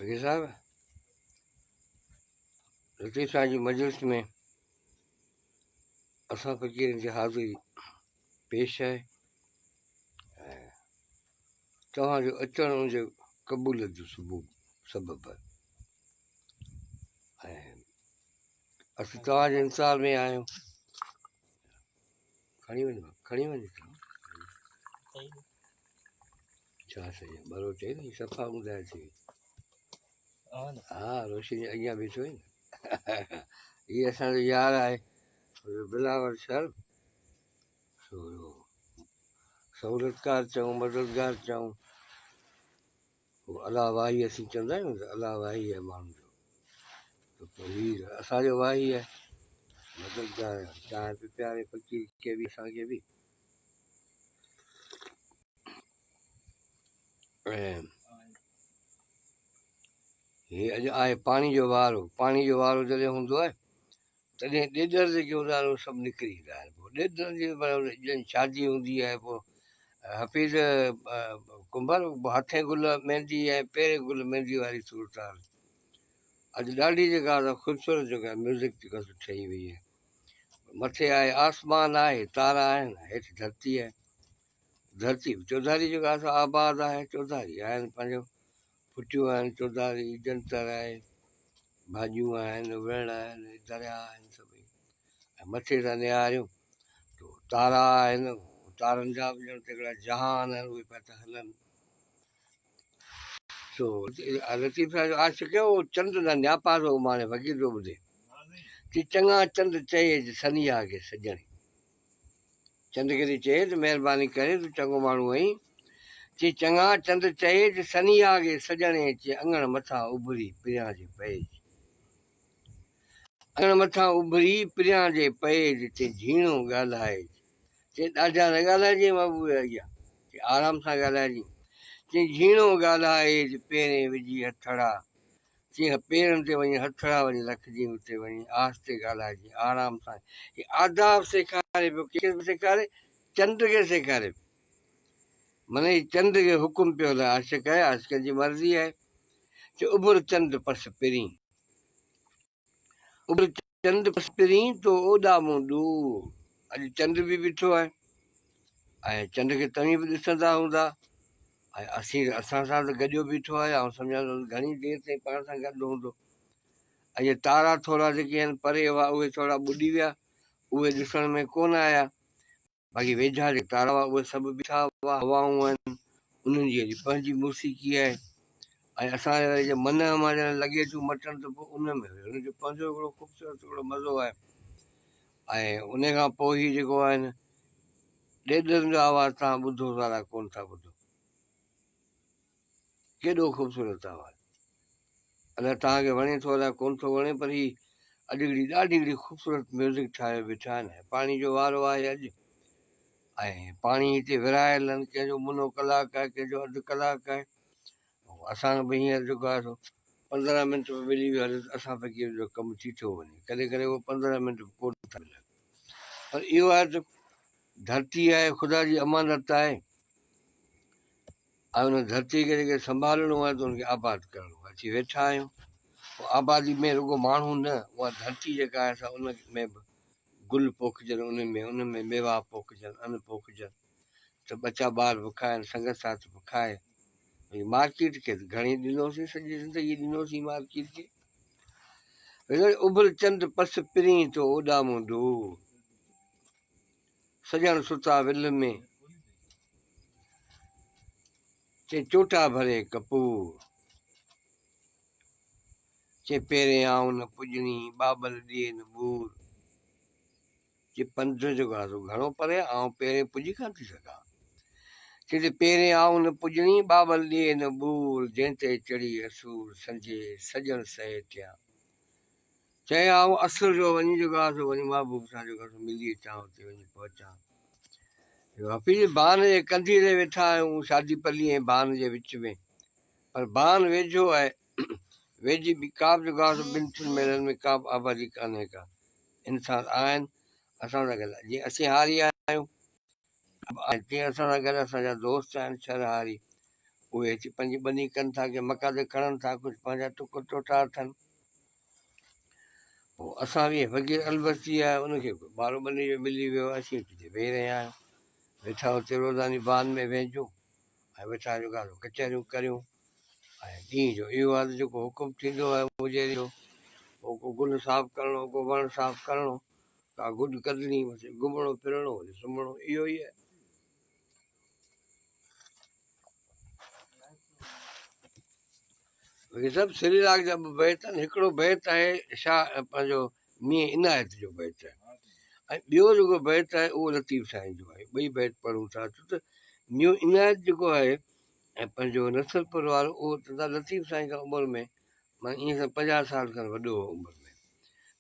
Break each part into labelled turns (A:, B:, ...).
A: فقير صاحب لطيف سائين جي مجلس ۾ اسان فقيرن جي حاضري پيش آهي ۽ توهان جو اچڻ ان جي قبوليت جو ثبوت سبب آهي ۽ اسين توهان جي انتظار ۾ آهيون. کڻي وڃ کڻي وڃ ڇا سائين ٻرو چئي نه صفا اونداهي ٿي وئي. ها روشني اڳيان بيٺو آهي نه هي اسان جو يار آهي بلاول شر سو سهولتڪار چئون مددگار چئون پوء الله واهي اسين چوندا آهيون ته الله واهي آهي ماڻهن جو ته پوء هي اسان جو واهي آهي مددگار آهي چانهه به پياري فقير کي به اسان کي به ۽ هي اڄ آهي پاڻي جو وارو پاڻي جو وارو جڏهن هوندو آهي تڏهن ڏيڏر جيڪي هوندا آهن اهي سڀ نڪري ايندا آهن پوء ڏيڏرن جي ڄڻ شادي هوندي آهي پوء حفيظ ڪنڀر هٿين گل ميندي ۽ پيرين گل ميندي واري صورت حال اڄ ڏاڍي جيڪا خوبصورت جيڪا ميوزڪ جيڪا سو ٺهي وئي آهي مٿي آهي آسمان آهي تارا آهن هيٺ ڌرتي آهي ڌرتي به چوڌاري جيڪا سا آباد آهي چوڌاري آهن پنهنجو ڦٽيون آهن چوڌاري جنتر آهي ڀاڄيون آهن، ويڻ آهن، درياء آهن سڀئي ۽ مٿي ٿا نهاريون ته تارا آهن، تارن جا به ڄڻ ته هڪڙا جهان آهن اهي پيا ٿا هلن. سو لطيف صاحب جو عاشق هو چنڊ ڏانهن نياپا ٿو اماڻي فقير ٿو ٻڌي چي چڱا چنڊ چئي سنيها کي سڄڻي. چنڊ کي ٿي چئي ته مهرباني ڪري تون چڱو ماڻهو آهين. چي چڱا چنڊ چئي ته سنيها کي سڄڻي چي اڱڻ مٿان اڀري پريان جي پئيج. اڱڻ مٿان اڀري پريان جي پئيج چي جهيڻو ڳالهائج. چي ڏاڍا نه ڳالهائجين محبوب جي اڳيان. چي آرام سان ڳالهائجين. چي جهيڻو ڳالهائج پيرين وجهي هٿڙا. جيئن پيرن تي وڃي هٿڙا وڃي رکجين اتي وڃي آهستي ڳالهائجين آرام سان هي آداب سيکاري پيو ڪنهن کي سيکاري چنڊ کي سيکاري پيو معنی هي چنڊ کي حڪم پيو هلائي عاشق آهي عاشقن جي مرضي آهي چي اڀر چنڊ پس پرين اڀر چنڊ پس پرين تو اوڏا مون ڏور. اڄ چنڊ به بيٺو آهي ۽ چنڊ کي توهين به ڏسندا هوندا ۽ اسين اسان سان ته گڏيو بيٺو آهي آئون سمجهان ٿو گهڻي دير تائين پاڻ سان گڏ هوندو ۽ اهي تارا ٿورا جيڪي آهن پري هئا اهي ٿورا ٻڏي ويا اهي ڏسڻ ۾ ڪونه آيا باقي ويجها جيڪي تارا هئا اهي سڀ بيٺا هئا، هوائون آهن انهن جي وري پنهنجي موسيقي آهي ۽ اسان جي وري جي من مان جڏهن لڳي ٿيون مٽن ته پوء ان ۾ وري ان جو پنهنجو هڪڙو خوبصورت هڪڙو مزو آهي ۽ ان کان پوء هي جيڪو آهي نه ڏيڏرن جو آواز توهان ٻڌو ٿا الائي ڪونه ٿا ٻڌو. ڪيڏو خوبصورت آواز. الائي توهان کي وڻي ٿو الائي ڪونه ٿو وڻي پر هي اڄ هڪڙي ڏاڍي هڪڙي خوبصورت ميوزڪ ٺاهيو بيٺا آهن ۽ پاڻي جو وارو آهي اڄ ۽ پاڻي هتي ورهايل آهن ڪنهن جو منو ڪلاڪ آهي ڪنهن جو اڌ ڪلاڪ آهي اسان کي به هينئر جيڪو آهي سو 15 منٽ به ملي ويو هلي ته اسان فقير جو ڪم ٿي ٿيو وڃي ڪڏهن ڪڏهن اهو 15 منٽ به ڪونه ٿا ملن پر اهو آهي ته ڌرتي آهي خدا جي امانت آهي ۽ ان ڌرتيء کي جيڪڏهن سنڀالڻو آهي ته ان کي آباد ڪرڻو آهي. اچي ويٺا آهيون. پوء آبادي ۾ رڳو ماڻهو نه، اها ڌرتي جيڪا آهي سا ان ۾ به گل پوکجن، ان ۾ ان ۾ ميوا پوکجن، ان پوکجن ته ٻچا ٻار به کائن، سنگت ساٿ به کائي. وري مارڪيٽ کي ته گهڻي ڏنوسين، سڄي زندگي ڏنوسين مارڪيٽ کي. اڀر چنڊ پس پرين تو اڏامون ڏور. سڄڻ ستا ول ۾، چي چوٽا ڀري ڪپور، چي پيرين آئون نه پڄڻي، ٻاٻل ڏي نه ٻور، چي پنڌ جيڪو آهي سو گهڻو پري آهي، آئون پيرين پڄي ڪانه ٿي سگهان. چي ته پيرين آئون نه پڄڻي، ٻاٻل ڏي نه ٻور، جنهن تي چڙهي اسور، سنجهي سڄڻ سهيٽيان. چيائين آئون عصر جو وڃي جيڪو آهي سو وڃي محبوب سان جيڪو آهي سو ملي اچان اتي وڃي پهچان. حفيظ بان جي ڪنڌيء تي ويٺا آهيون شادي پلي ۽ بان جي وچ ۾ پر بان ويجهو آهي ويجهي به ڪا به جيڪو آهي سو ٻن ٽن ميلن ۾ ڪا به آبادي ڪانهي ڪا انسان آهن اسان سان گڏ جيئن اسين هاري آهيون تيئن اسان سان گڏ اسان جا دوست آهن شھر هاري اهي اچي پنهنجي ٻني ڪن ٿا، ڪي مڪا تي کڻن ٿا، ڪجهه پنهنجا ٽڪر ٽوٽا اٿن. پوء اسان به فقير البستي آهي، ان کي به ٻارو ٻني جو ملي ويو، اسين اچي هتي ويهي رهيا آهيون. ويٺا اتي روزاني بان ۾ ويهجون ۽ ويٺا جيڪو آهي سو ڪچهريون ڪريون ۽ ڏينهن جو اهو آهي ته جيڪو حڪم ٿيندو آهي مجيري جو، پوء ڪو گل صاف ڪرڻو، ڪو وڻ صاف ڪرڻو، ڪا گڏ ڪڍڻي، بس گهمڻو ڦرڻو وري سمهڻو اهو ئي آهي. باقي سڀ سري راڳ جا ٻه بيت آهن، هڪڙو بيت آهي شاهه پنهنجو ميين عنايت جو بيت آهي ۽ ٻيو جيڪو بيت آهي اهو لطيف سائين جو آهي. ٻئي بيت پڙهون ٿا ڇو ته ميون عنايت جيڪو آهي ۽ پنهنجو نصرپور وارو اهو ته لطيف سائين کان عمر ۾ معنيٰ ائين سان 50 سال کن وڏو هو عمر ۾.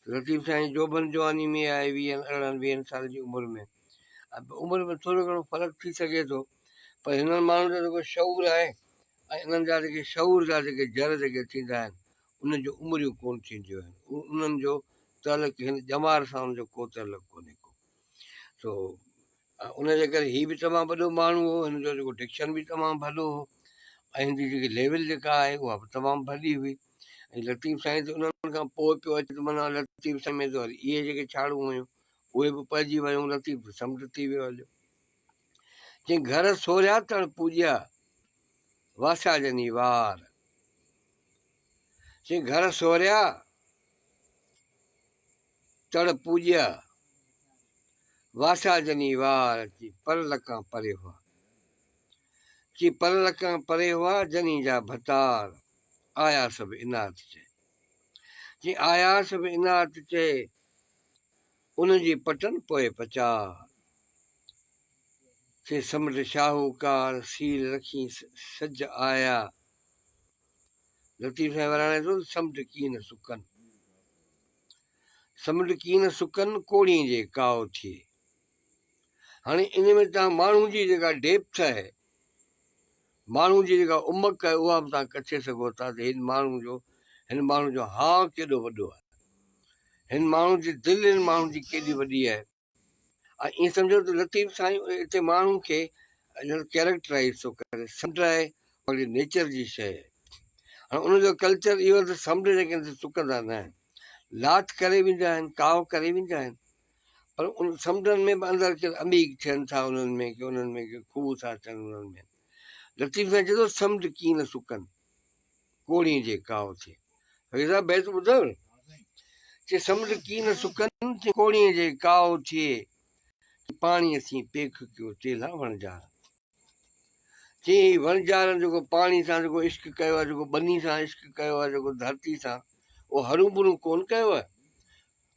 A: ته لطيف سائين جوڀن جواني ۾ آهي ويهن ارڙهن ويهن سال جي عمر ۾. عمر ۾ ٿورو گهڻو فرق ٿي سگهي ٿو پر هنن ماڻهن جو جيڪو شعور آهي ۽ انهن جا جيڪي شعور جا جيڪي جر جيڪي ٿيندا آهن انهن جون عمريون ڪونه ٿينديون آهن، انهن جو تعلق هن ڄمار سان ان جو ڪو تعلق ڪونهي ڪو. سو ان جي ڪري هي به تمام وڏو ماڻهو هو، هن جو جيڪو ڊڪشن به تمام ڀلو هو ۽ هن جي جيڪي ليول جيڪا آهي اها به تمام ڀلي هئي. ۽ لطيف سائين ته انهن کان پوء پيو اچي ته معنيٰ لطيف سائين ۾ ته وري اهي جيڪي ڇاڙون هيون اهي به پئجي ويون، لطيف به سمنڊ ٿي ويو هليو. چيائين گهر سوريا تڻ پوڄيا، واسيا جني وار. چيائين گهر سوريا تڙ پوڄيا، واسيا جني وار. چي پر لکان پري هئا، چي پر لکان پري هئا، جني جا ڀتار. آيا سڀ عنات چئي، چي آيا سڀ عنات چئي، ان جي پٽن پوء پچار. چي سمنڊ شاهوڪار، سيل رکين سج آيا. لطيف سائين وراڻي ٿو ته سمنڊ ڪين سڪن، سمنڊ ڪين سڪن، ڪوڙين جي ڪائو ٿئي. هاڻي ان ۾ توهان ماڻهو جي جيڪا ڊيپٿ آهي، ماڻهو جي جيڪا عمق آهي اها به توهان ڪڇي سگهو ٿا ته هن ماڻهو جو هن ماڻهو جو هانء ڪيڏو وڏو آهي، هن ماڻهو جي دل هن ماڻهو جي ڪيڏي وڏي آهي. ۽ ائين سمجهو ته لطيف سائين اتي ماڻهو کي ڪيريڪٽرائيز ٿو ڪري. سمنڊ آهي پنهنجي نيچر جي شيء آهي. هاڻي ان جو ڪلچر اهو آهي ته سمنڊ جيڪي آهن سي سڪندا نه آهن، لاٿ ڪري ويندا آهن، ڪاهه ڪري ويندا آهن، پر ان سمنڊن ۾ به اندر ڪي عميق ٿين ٿا، انهن ۾ ڪي انهن ۾ ڪي کوهه ٿا ٿين انهن ۾. لطيف سائين چئي ٿو سمنڊ ڪيئن نه سڪن، ڪوڙين جي ڪاهه ٿئي. فقير صاحب بيت ٻڌو؟ چي سمنڊ ڪيئن نه سڪن، چي ڪوڙين جي ڪاهه ٿئي، چي پاڻيء سين پيک ڪيو چيلها وڻجارن. چي هي وڻجارن جيڪو پاڻي سان جيڪو عشق ڪيو آهي، جيڪو ٻني سان عشق ڪيو آهي، جيڪو ڌرتي سان، اهو هرون ڀرون ڪونه ڪيو آهي.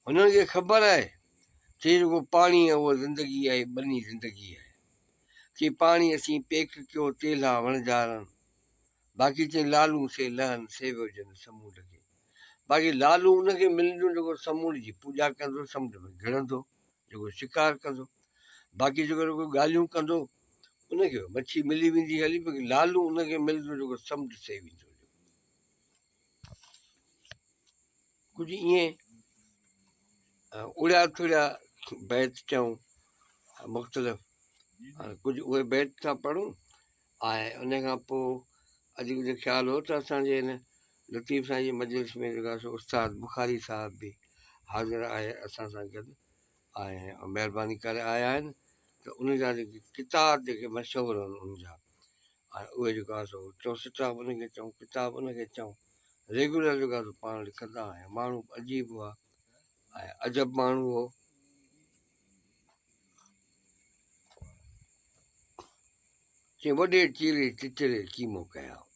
A: هنن کي خبر آهي چي جيڪو پاڻي آهي اهو زندگي آهي، ٻني زندگي آهي. چي پاڻي اسين پيک ڪيو چيلها وڻجارن، باقي چي لالون سي لهن سيويو جن سمونڊ کي. باقي لالون ان کي ملنديون جيڪو سمونڊ جي پوڄا ڪندو، سمنڊ ۾ گهڙندو، جيڪو شڪار ڪندو. باقي جيڪو رڳو ڳالهيون ڪندو ان کي مڇي ملي ويندي هلي، باقي لالون ان کي ملنديون جيڪو سمنڊ سيويندو. ڪجهه ائين اڙيا ٿڙيا بيت چئون مختلف، ڪجهه اهي بيت ٿا پڙهون ۽ ان کان پوء اڄ ڪجهه خيال هو ته اسانجي هن لطيف سائين جي مجلس ۾ جيڪا سو استاد بخاري صاحب به حاضر آهي اسان سان گڏ ۽ مهرباني ڪري آيا آهن ته ان جا جيڪي ڪتاب جيڪي مشهور آهن ان جا ۽ اهي جيڪو آهي سو چوسٽا به ان کي چئون، ڪتاب ان کي چئون، ريگيولر جيڪو آهي سو پاڻ لکندا ۽ ماڻهو به عجيب هئا ۽ عجب ماڻهو هو. چي وڏي چيري چچري قيمو ڪيائون.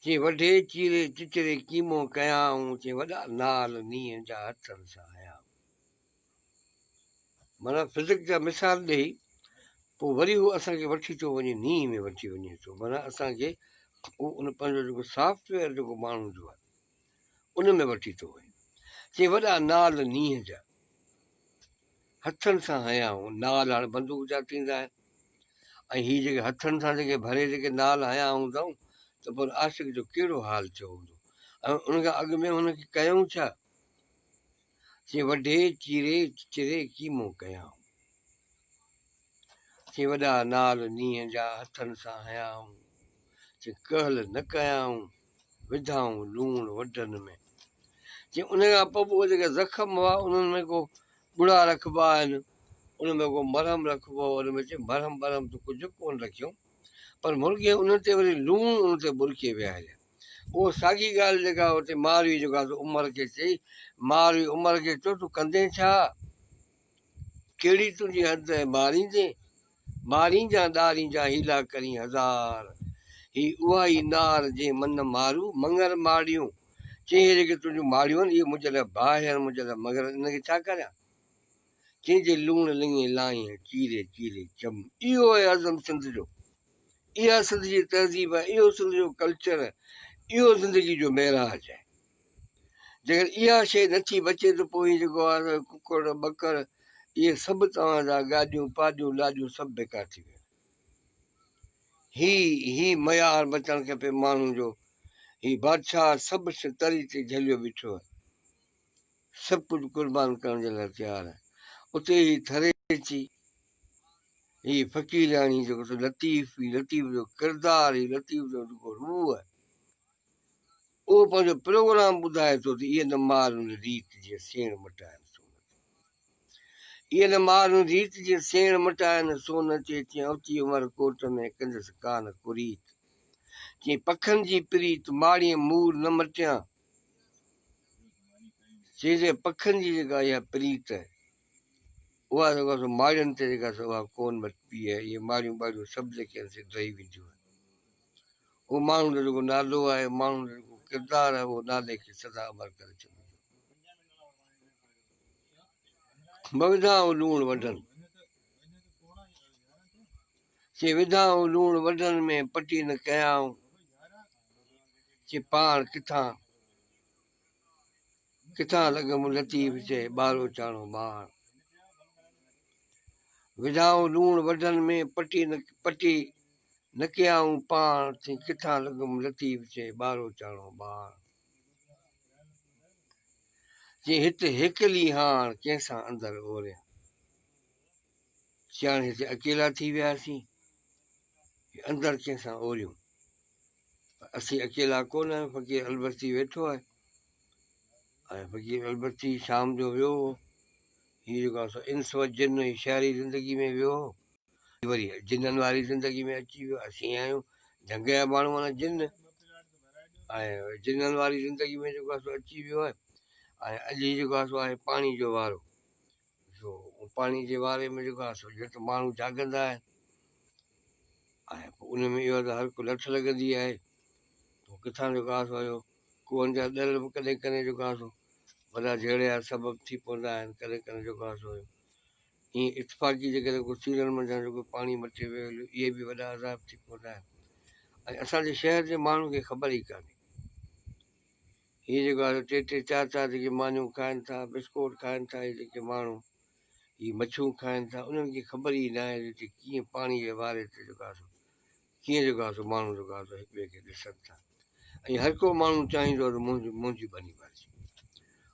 A: چي وڍي چيري چچري قيمو ڪيائون، چي وڏا نال نينهن جا هٿن سان هنيائون. معنيٰ فزڪ جا مثال ڏيئي پوء وري هو اسان کي وٺي ٿو وڃي، نينهن ۾ وٺي وڃي ٿو. معنيٰ اسان کي هو ان پنهنجو جيڪو سافٽ ويئر جيڪو ماڻهو جو آهي ان ۾ وٺي ٿو وڃي. چي وڏا نال نينهن جا هٿن سان هنيائون. نال هاڻي بندوق جا ٿيندا آهن ۽ هي جيڪي هٿن سان جيڪي ڀري جيڪي نال هنيا هوندائون ته پوء عاشق جو ڪهڙو حال ٿيو هوندو ۽ ان کان اڳ ۾ هن کي ڪيائون ڇا؟ چي وڍي، چيري، چچري قيمو ڪيائون. چي وڏا نال نينهن جا هٿن سان هنيائون، چي ڪهل نه ڪيائون، وڌائون لوڻ وڍن ۾. چي ان کان پوء به اهي جيڪي زخم هئا انهن ۾ ڪو ڳڙا رکبا آهن، ان ۾ ڪو مرهم رکبو هو، ان ۾ چي مرهم برهم ته ڪجهه ڪونه رکيائون، پر مرڳي انهن تي وري لوڻ ان تي ٻرڪي ويا هليا. اهو ساڳي ڳالهه جيڪا اتي ماروي جيڪا سو عمر کي چئي، ماروي عمر کي چيو تون ڪندين ڇا؟ ڪهڙي تنهنجي حد ۽ ماريندين؟ مارينجان ڏارينجان حيلا ڪرين هزار، هي اها ئي نار جنهن من مارو مڱر ماڙيون. چئين هي جيڪي تنهنجون ماڙيون آهن اهي منهنجي لاء باهه آهن منهنجي لاء مڱر انهن کي ڇا ڪريان؟ چئين جي لوڻ لڱي لائين چيري چيري چم. اهو آهي عزم سنڌ جو. اها سنڌ جي تهذيب آهي، اهو سنڌ جو ڪلچر آهي، اهو زندگي جو معراج آهي. جيڪڏهن اها شيء نٿي بچي ته پوء هي جيڪو آهي ڪڪڙ ٻڪر اهي سڀ توهان جا گاڏيون پاڏيون لاڏيون سڀ بيڪار ٿي ويون. هي هي معيار بچڻ کپي ماڻهن جو. هي بادشاهه سڀ تري تي جهليو بيٺو آهي. سڀ ڪجهه قربان ڪرڻ جي لاء تيار آهي. اتي هي ٿريچي، هي فقيرياڻي جيڪو سو لطيف، هي لطيف جو ڪردار، هي لطيف جو جيڪو روح آهي، اهو پنهنجو پروگرام ٻڌائي ٿو ته ايئن نه مار ان ريت جيئن سيڻ مٽائن سون تي. ايئن نه مار ان ريت جيئن سيڻ مٽائن سون تي، چيئن اوتي عمر ڪوٽ ۾ ڪندس ڪا نه ڪريت. چيئن پکن جي پريت ماڙين مور نه مٽيان. چي جي پکن جي جيڪا اها پريت آهي، اها جيڪا سو ماڙين تي جيڪا سو اها ڪون مٽبي آهي. اهي ماڙيون ٻاڙيون سڀ جيڪي آهن سي ڊهي وينديون آهن. اهو ماڻهو جو جيڪو نالو آهي، ماڻهو جو جيڪو ڪردار آهي، اهو نالي کي سدا امر ڪري ڇڏيندو. وڌائون لوڻ وڍن، چي وڌائون لوڻ وڍن ۾ پٽي نه ڪيائون، چي پاڻ ڪٿان ڪٿان لڳم لطيف چئي ٻارو چاڻو ٻاڻ. وڌائون لوڻ وڍن ۾ پٽي نه پٽي نه ڪيائون پاڻ، چي ڪٿان لڳم لطيف چئي ٻارو چاڻو ٻاڻ. چي هت هيڪلي هاڻ ڪنهن سان اندر اوريان. چي هاڻ هتي اڪيلا ٿي وياسين، اندر ڪنهن سان اوريون. اسين اڪيلا ڪونه آهيون، فقير البستي ويٺو آهي ۽ فقير البستي شام جو ويو هو. هي جيڪو آهي سو انس و جن هي شهري زندگي ۾ ويو هو، وري جنن واري زندگي ۾ اچي ويو. اسين آهيون جهنگ جا ماڻهو معنيٰ جن، ۽ جنن واري زندگي ۾ جيڪو آهي سو اچي ويو آهي. ۽ اڄ هي جيڪو آهي سو آهي پاڻي جو وارو، سو پاڻي جي واري ۾ جيڪو آهي سو جت ماڻهو جاڳندا آهن ۽ پوء ان ۾ اهو ته هر ڪو لٺ لڳندي آهي، پوء ڪٿان جيڪو آهي سو آيو. ڪوئن جا ڏل به ڪڏهن ڪڏهن جيڪو آهي سو وڏا جهيڙي جا سبب ٿي پوندا آهن. ڪڏهن ڪڏهن جيڪو آهي سو ائين اتفاقي جيڪڏهن ڪو سيرن منجهان جيڪو پاڻي مٽي ويو هليو، اهي به وڏا عذاب ٿي پوندا آهن. ۽ اسان جي شهر جي ماڻهن کي خبر ئي ڪانهي. هي جيڪو آهي سو ٽي ٽي چار چار جيڪي مانيون کائن ٿا، بسڪوٽ کائن ٿا، هي جيڪي ماڻهو هي مڇيون کائن ٿا، انهن کي خبر ئي ناهي ته ڪيئن پاڻي جي واري تي جيڪو آهي سو ڪيئن جيڪو آهي سو ماڻهو جيڪو آهي سو هڪ ٻئي کي ڏسن ٿا. ۽ هر ڪو ماڻهو چاهيندو آهي ته منهنجي منهنجي ٻني ڀرجي.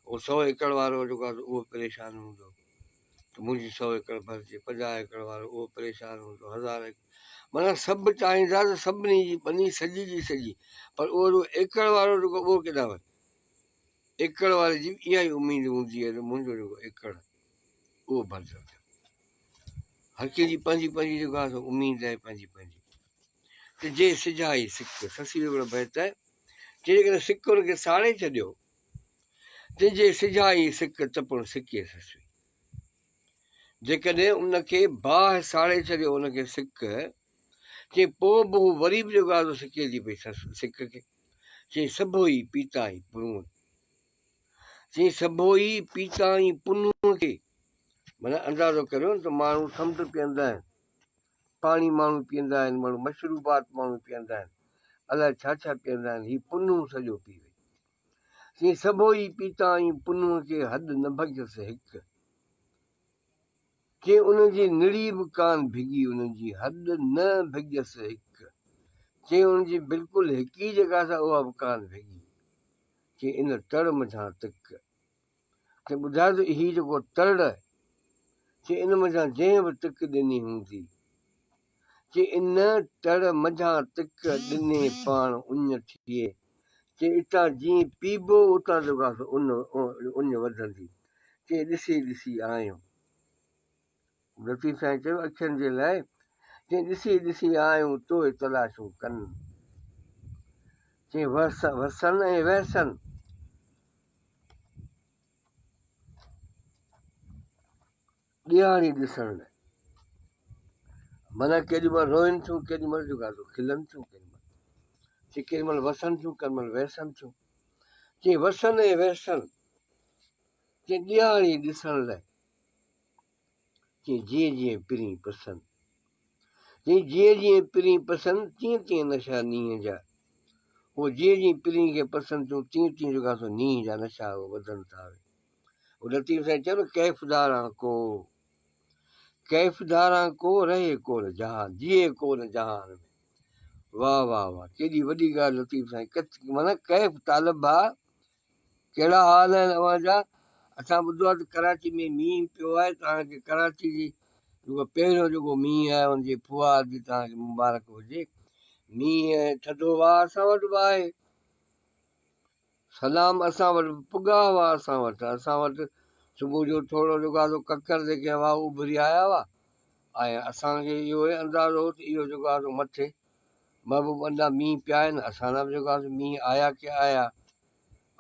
A: اهو سئو ايڪڙ وارو جيڪو آهي سو اهو پريشان هوندو ته منهنجي سئو ايڪڙ ڀرجي، 50 ايڪڙ وارو اهو پريشان هوندو، هزار ايڪڙ معنيٰ سڀ چاهيندا ته سڀني جي ٻني سڄي جي سڄي، پر اهو جيڪو ايڪڙ وارو جيڪو اهو ڪيڏانهن وڃي؟ ايڪڙ واري جي به اها ئي اميد هوندي آهي ته منهنجو جيڪو ايڪڙ اهو ڀرجڻ کپي. هر ڪنهن جي پنهنجي پنهنجي جيڪو آهي سو اميد آهي پنهنجي پنهنجي. ته جي سجائي سڪ، سسي جو هڪڙو بيت آهي، چي جيڪڏهن سڪ ان کي ساڙي ڇڏيو، تنهن جي سجائي سڪ ته پڻ سڪي سسئي. جيڪڏهن ان کي باهه ساڙي ڇڏيو ان کي سڪ، چي پوء به هو وري به جيڪو آهي سو سڪي ٿي پئي سڪ کي. چي سڀوئي پيتائين پنهونء کي. چي سڀوئي پيتائين پنهونء کي. معنيٰ اندازو ڪريو نه ته ماڻهو سمنڊ پيئندا آهن، پاڻي ماڻهو پيئندا آهن، ماڻهو مشروبات ماڻهو پيئندا آهن، الائي ڇا ڇا پيئندا آهن، هي پنهون سڄو پي وئي. چي سڀوئي پيتائين پنهونء کي هڏ نه ڀڳيس هڪ. چي ان جي نڙي به ڪانه ڀڳي، ان جي هڏ نه ڀڳيس هڪ. چي ان جي بلڪل هڪي جيڪا سا اها به ڪانه ڀڳي. چي ان تڙ منجهان تڪ. چي ٻڌاء ته هي جيڪو تڙ آهي، چي ان منجهان جنهن به تڪ ڏني هوندي، چي ان تڙ منجهان تڪ ڏني پاڻ اڃ ٿئي. چي اتان جيئن پيبو اتان جوڳا سو اڃ وڌندي. چي ڏسي ڏسي آيون. لطيف سائين چيو اکين جي لاء چي ڏسي ڏسي آيون توء تلاشون ڪن. چي وسن ۽ وهسن. ڏيهاڙي ڏسڻ لاء. معنيٰ ڪيڏي مهل روئن ٿيون، ڪيڏي مهل جيڪو آهي سو کلن ٿيون، ڪيڏي مهل چي ڪيڏي مهل وسن ٿيون، ڪيڏي مهل ويسن ٿيون. چي وسن ۽ ويسن، چي ڏيهاڙي ڏسڻ لاء، چي جيئن جيئن پرين پسن. چي جيئن جيئن پرين پسن، تيئن تيئن نشا نينهن جا. هو جيئن جيئن پرين کي پسن ٿيون، تيئن تيئن جيڪو آهي سو نينهن جا نشا وڌن ٿا. لطيف سائين چيو نه ڪيف ڌاران ڪو، ڪيف ڌاران ڪو رهي ڪو نه جهان، جيئي ڪو نه جهان ۾. واهه واهه واهه ڪيڏي وڏي ڳالهه لطيف سائين ڪچ معنيٰ ڪيف طالب ڀاء ڪهڙا حال آهن اوهان جا؟ اسان ٻڌو آهي ته ڪراچي ۾ مينهن پيو آهي توهان کي ڪراچي جي جيڪو پهريون جيڪو مينهن آهي ان جي ڦوهار جي توهان کي مبارڪ هجي. مينهن ٿڌو واهه اسان وٽ به آهي. سلام اسان وٽ به پڳا هئا اسان وٽ اسان وٽ صبح جو ٿورو جيڪو آهي سو ڪڪر جيڪي هئا اڀري آيا هئا ۽ اسان کي اهو ئي اندازو هو ته اهو جيڪو آهي سو مٿي محبوب اڃا مينهن پيا آهن اسان ڏانهن به جيڪو آهي سو مينهن آيا ڪي آيا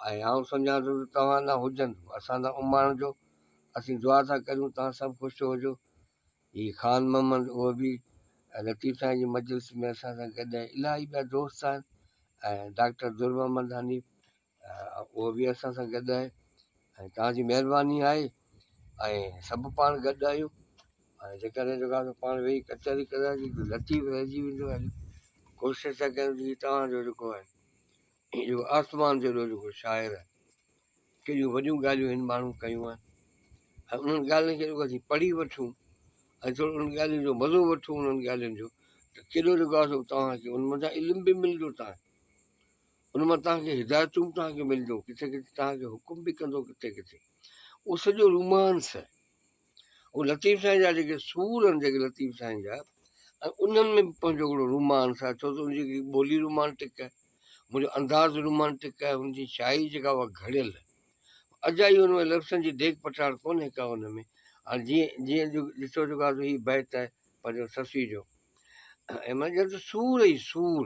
A: ۽ آئون سمجهان ٿو ته توهان ڏانهن هجن اسان ڏانهن اماڻ جو اسين دعا ٿا ڪريون توهان سڀ خوش هجو هي خان محمد اهو به لطيف سائين جي مجلس ۾ اسان سان گڏ آهي الاهي ٻيا دوست آهن ۽ ڊاڪٽر در محمد حنيف اهو به اسان سان گڏ آهي ۽ توهان جي مهرباني آهي ۽ سڀ پاڻ گڏ آهيون ۽ جيڪڏهن جيڪو آهي پاڻ ويهي ڪچهري ڪنداسين ته لطيف رهجي ويندو آهي ڪوشش ٿا ڪيون ته توهان جو جيڪو آهي جيڪو آسمان جيڏو جيڪو شاعر آهي ڪيڏيون وڏيون ڳالهيون هن ماڻهو ڪيون آهن ۽ انهن ڳالهين کي رڳو اسين پڙهي وٺون ۽ ٿورو انهن ڳالهين جو مزو وٺون انهن ڳالهين جو ته ڪيڏو جيڪو آهي سو توهان کي ان منجهان علم به ملندو توهان کي ان مان توهان کي هدايتون به توهان کي ملنديون ڪٿي ڪٿي توهان کي حڪم به ڪندو ڪٿي ڪٿي اهو سڄو رومانس آهي اهو لطيف سائين جا جيڪي سور آهن جيڪي لطيف سائين جا ۽ انهن ۾ به پنهنجو هڪڙو رومانس آهي ڇو ته ان جي هڪڙي ٻولي رومانٽڪ آهي منهنجو انداز رومانٽڪ آهي هن جي شاعري جيڪا اها گهڙيل آهي اجائي ان ۾ لفظن جي ڊيگهه پٽاڙ ڪونهي ڪا ان ۾ هاڻي جيئن جيئن جو ڏسو جيڪو آهي هي بيت آهي پنهنجو سسئي جو ۽ معنيٰ ڄڻ ته سور ئي سور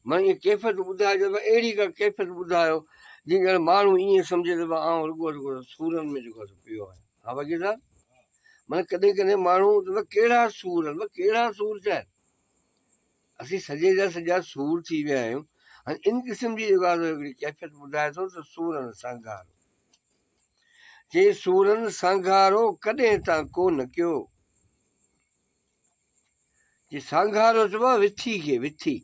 A: معنيٰ ائين ڪيفيت ٻڌائي ڄڻ اهڙي ڪا ڪيفيت ٻڌايو جيئن ڄڻ ماڻهو ائين سمجهي ته آئون رڳو رڳو سورن ۾ جيڪو آهي پيو آهيان ها وڪيل صاحب معنيٰ ڪڏهن ڪڏهن ماڻهو ڪهڙا سور آهن ڪهڙا سور ٿيا آهن اسين سڄي جا سڄا سور ٿي ويا آهيون ۽ ان قسم جي جيڪا سو هڪڙي ڪيفيت ٻڌائي ٿو ته سورن سانگهارو چي سورن سانگهارو ڪڏهن تان ڪو نه ڪيو چي سانگهارو چئبو آهي وٿي کي وٿي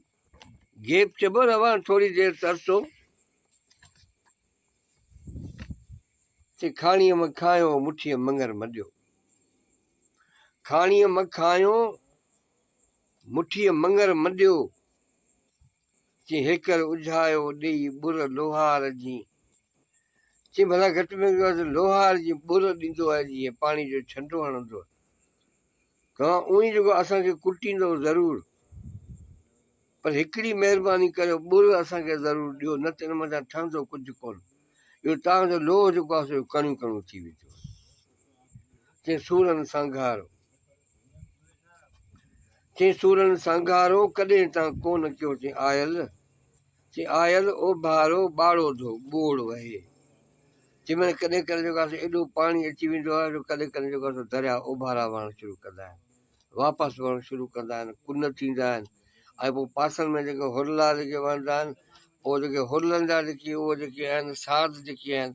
A: گيپ چئبو نه اوهان ٿوري دير ترسو چي کاڻيء م کايو مٺيء مڱر م ڏيو کاڻيء م کايو مٺيء مڱر م ڏيو، چي هيڪر اجهايو ڏيئي ٻر لوهار جي. چي ڀلا گهٽ ۾ گهٽ لوهار جي ٻر ڏيندو آهي جيئن پاڻي جو ڇنڊو هڻندو آهي. توهان اونئي جيڪو اسان کي ڪٽيندؤ ضرور پر هڪڙي مهرباني ڪريو ٻر اسان کي ضرور ڏيو نه ته ان منجهان ٺهندو ڪجهه ڪونه. اهو توهان جو لوهه جيڪو آهي سو ڪڻيون ڪڻيون ٿي ويندو. چي سورن سانگهارو. چي سورن سانگهارو ڪڏهن تان ڪونه ڪيو چي آيل چي آيل اوڀارو ٻاڙو ڌو ٻوڙ وهي چي معنی ڪڏهن ڪڏهن جيڪو آهي ايڏو پاڻي اچي ويندو آهي جو ڪڏهن ڪڏهن جيڪو آهي درياء اوڀارا وهڻ شروع ڪندا آهن واپس وهڻ شروع ڪندا آهن ڪن ٿيندا آهن ۽ پوء پاسن ۾ جيڪي هرلا جيڪي وهندا آهن پوء جيڪي هرلن جا جيڪي اهي جيڪي آهن ساز جيڪي آهن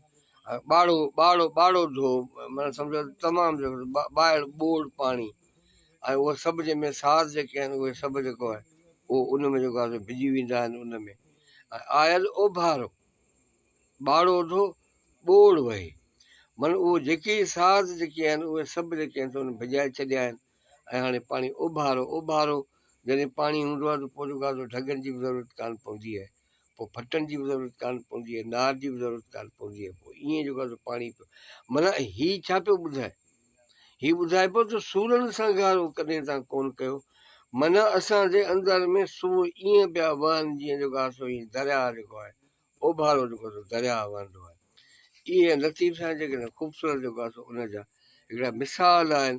A: ٻاڙو ٻاڙو ٻاڙو ڌو معنيٰ سمجهو تمام جيڪو ٻاهر ٻوڙ پاڻي ۽ اهو سڀ جنهن ۾ ساز جيڪي آهن اهي سڀ جيڪو آهي اهو ان ۾ جيڪو آهي ڀڄي ويندا آهن ان ۾ ۽ آيل اوڀارو ٻاڙو ڌو ٻوڙ وهي معنيٰ اهو جيڪي ساز جيڪي آهن اهي سڀ جيڪي آهن سو ان ڀڄائي ڇڏيا آهن ۽ هاڻي پاڻي اوڀارو اوڀارو جڏهن پاڻي هوندو آهي ته پوء جيڪو آهي سو ڍڳن جي به ضرورت ڪانه پوندي آهي پوء ڦٽن جي به ضرورت ڪانه پوندي آهي نار جي به ضرورت ڪانه پوندي آهي پوء ائين جيڪو آهي سو پاڻي پيو معنيٰ هي ڇا پيو ٻڌائي هي ٻڌائي پيو ته سورن سان گهارو ڪڏهن تان ڪونه ڪيو معنيٰ اسان جي اندر ۾ سور ائين پيا وهن جيئن جيڪو آهي سو ائين درياهه جيڪو آهي اوڀارو جيڪو سو درياهه وهندو آهي. اهي لطيف سائين جيڪي نه خوبصورت جيڪو آهي سو ان جا هڪڙا مثال آهن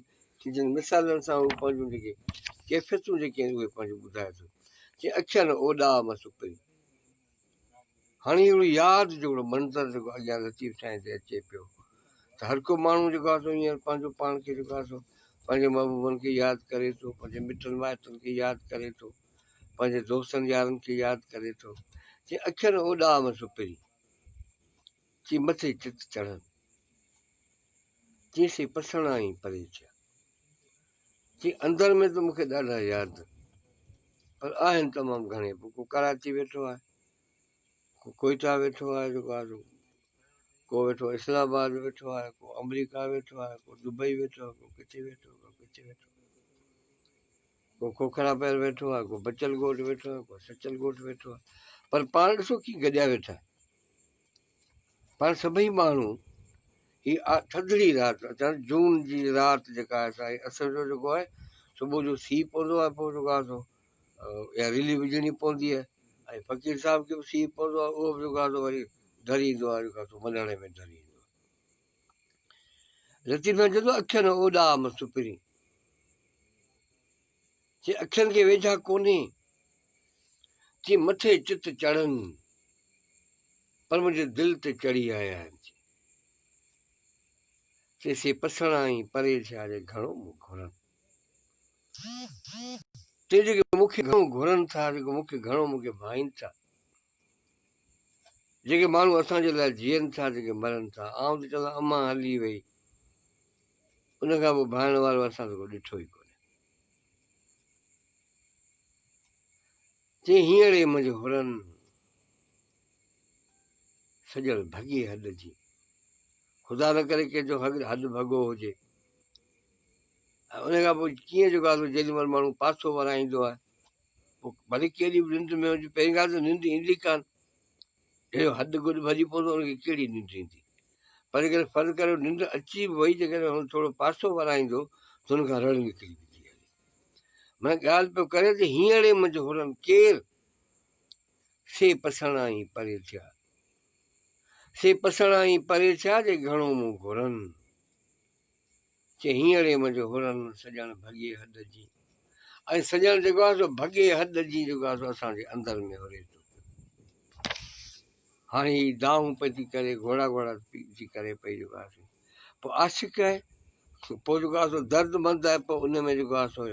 A: جن مثالن سان هو پنهنجون جيڪي ڪيفيتون جيڪي آهن اهي پنهنجون ٻڌائي ٿو. چي اکين اوڏا م سپرين. هاڻي هڪڙو ياد جو هڪڙو منظر جيڪو اڳيان لطيف سائين تي اچي پيو ته هر ڪو ماڻهو جيڪو آهي سو هينئر پنهنجو پاڻ کي جيڪو آهي سو پنهنجي محبوبن کي ياد ڪري ٿو پنهنجي مٽن مائٽن کي ياد ڪري ٿو پنهنجي دوستن يارن کي ياد ڪري ٿو چي اکين اوڏام سپري چي مٿي چت چڙهن چي سي پسڻا ئي پري ٿيا چي اندر ۾ ته مونکي ڏاڍا ياد پر آهن تمام گهڻي پوء ڪو ڪراچي ويٺو آهي ڪو ڪوئيٽا ويٺو آهي جيڪو آهي سو ڪو ويٺو اسلام آباد ويٺو آهي ڪو آمريڪا ويٺو آهي ڪو دبئي ويٺو آهي ڪو ڪٿي ويٺو آهي ڪو ڪٿي ويٺو آهي ڪو کوکرا پير ويٺو آهي ڪو بچل ڳوٺ ويٺو آهي ڪو سچل ڳوٺ ويٺو آهي پر پاڻ ڏسو ڪي گڏيا ويٺا پاڻ سڀئي ماڻهو هي ٿڌڙي رات اچان جون جي رات جيڪا آهي سا اسر جو جيڪو آهي صبح جو سيء پوندو آهي پوء جيڪو آهي سو اها رلي وجهڻي پوندي آهي ۽ فقير صاحب کي به سيء پوندو آهي اهو به جيڪو آهي سو وري ڍري ايندو آهي جيڪو آهي سو ملهاڻي ۾ ڍري ايندو آهي لطيف سائين چوندو اکين اوڏا م سپرين چي اکين کي ويجها ڪونهي چي مٿي چت چڙهن پر منهنجي دل تي چڙهي آيا آهن چي چي سي پسڻا ۽ پري ٿيا جي گهڻو مون گهرن چي جيڪي مون کي گهڻو گهرن ٿا جيڪي مون کي گهڻو مون کي ڀائين ٿا جيڪي ماڻهو اسان جي لاء جيئن ٿا جيڪي مرن ٿا آئون ته چوندو امان هلي وئي ان کان پوء ڀائڻ وارو اسان ته ڪو ڏٺو ئي ڪونهي چي هينئڙي منجهه هرن سڄڻ ڀڳي حد جي خدا نه ڪري ڪنهن جو حد ڀڳو هجي ۽ ان کان پوء ڪيئن جيڪو آهي جيڏي مهل ماڻهو پاسو ورائيندو آهي پوء ڀلي ڪهڙي به ننڊ ۾ هجي پهرين ڳالهه ته ننڊ ايندي ڪانه جنهن جو حد گڏ ڀڄي پوندو ان کي ڪهڙي ننڊ ايندي پر جيڪڏهن فرض ڪريو ننڊ اچي به وئي جيڪڏهن هن ٿورو پاسو ورائيندو ته هن کان رڙ نڪري ويندي هلي معنيٰ ڳالهه پيو ڪري ته هينئڙي منجهه هرن ڪير سي پسڻا ئي پري ٿيا سي پسڻا ئي پري ٿيا جي گهڻو مون گهرن چي هينئڙي منجهه هرن سڄڻ ڀڳي حد جي ۽ سڄڻ جيڪو آهي سو ڀڳي حد جي جيڪو آهي سو اسان جي اندر ۾ هري ٿو پيو. هاڻي هي دانهون پئي ٿي ڪري گهوڙا گهوڙا ٿي ڪري پئي جيڪو آهي سو پوء عاشق آهي پوء جيڪو آهي سو درد مند آهي پوء ان ۾ جيڪو آهي سو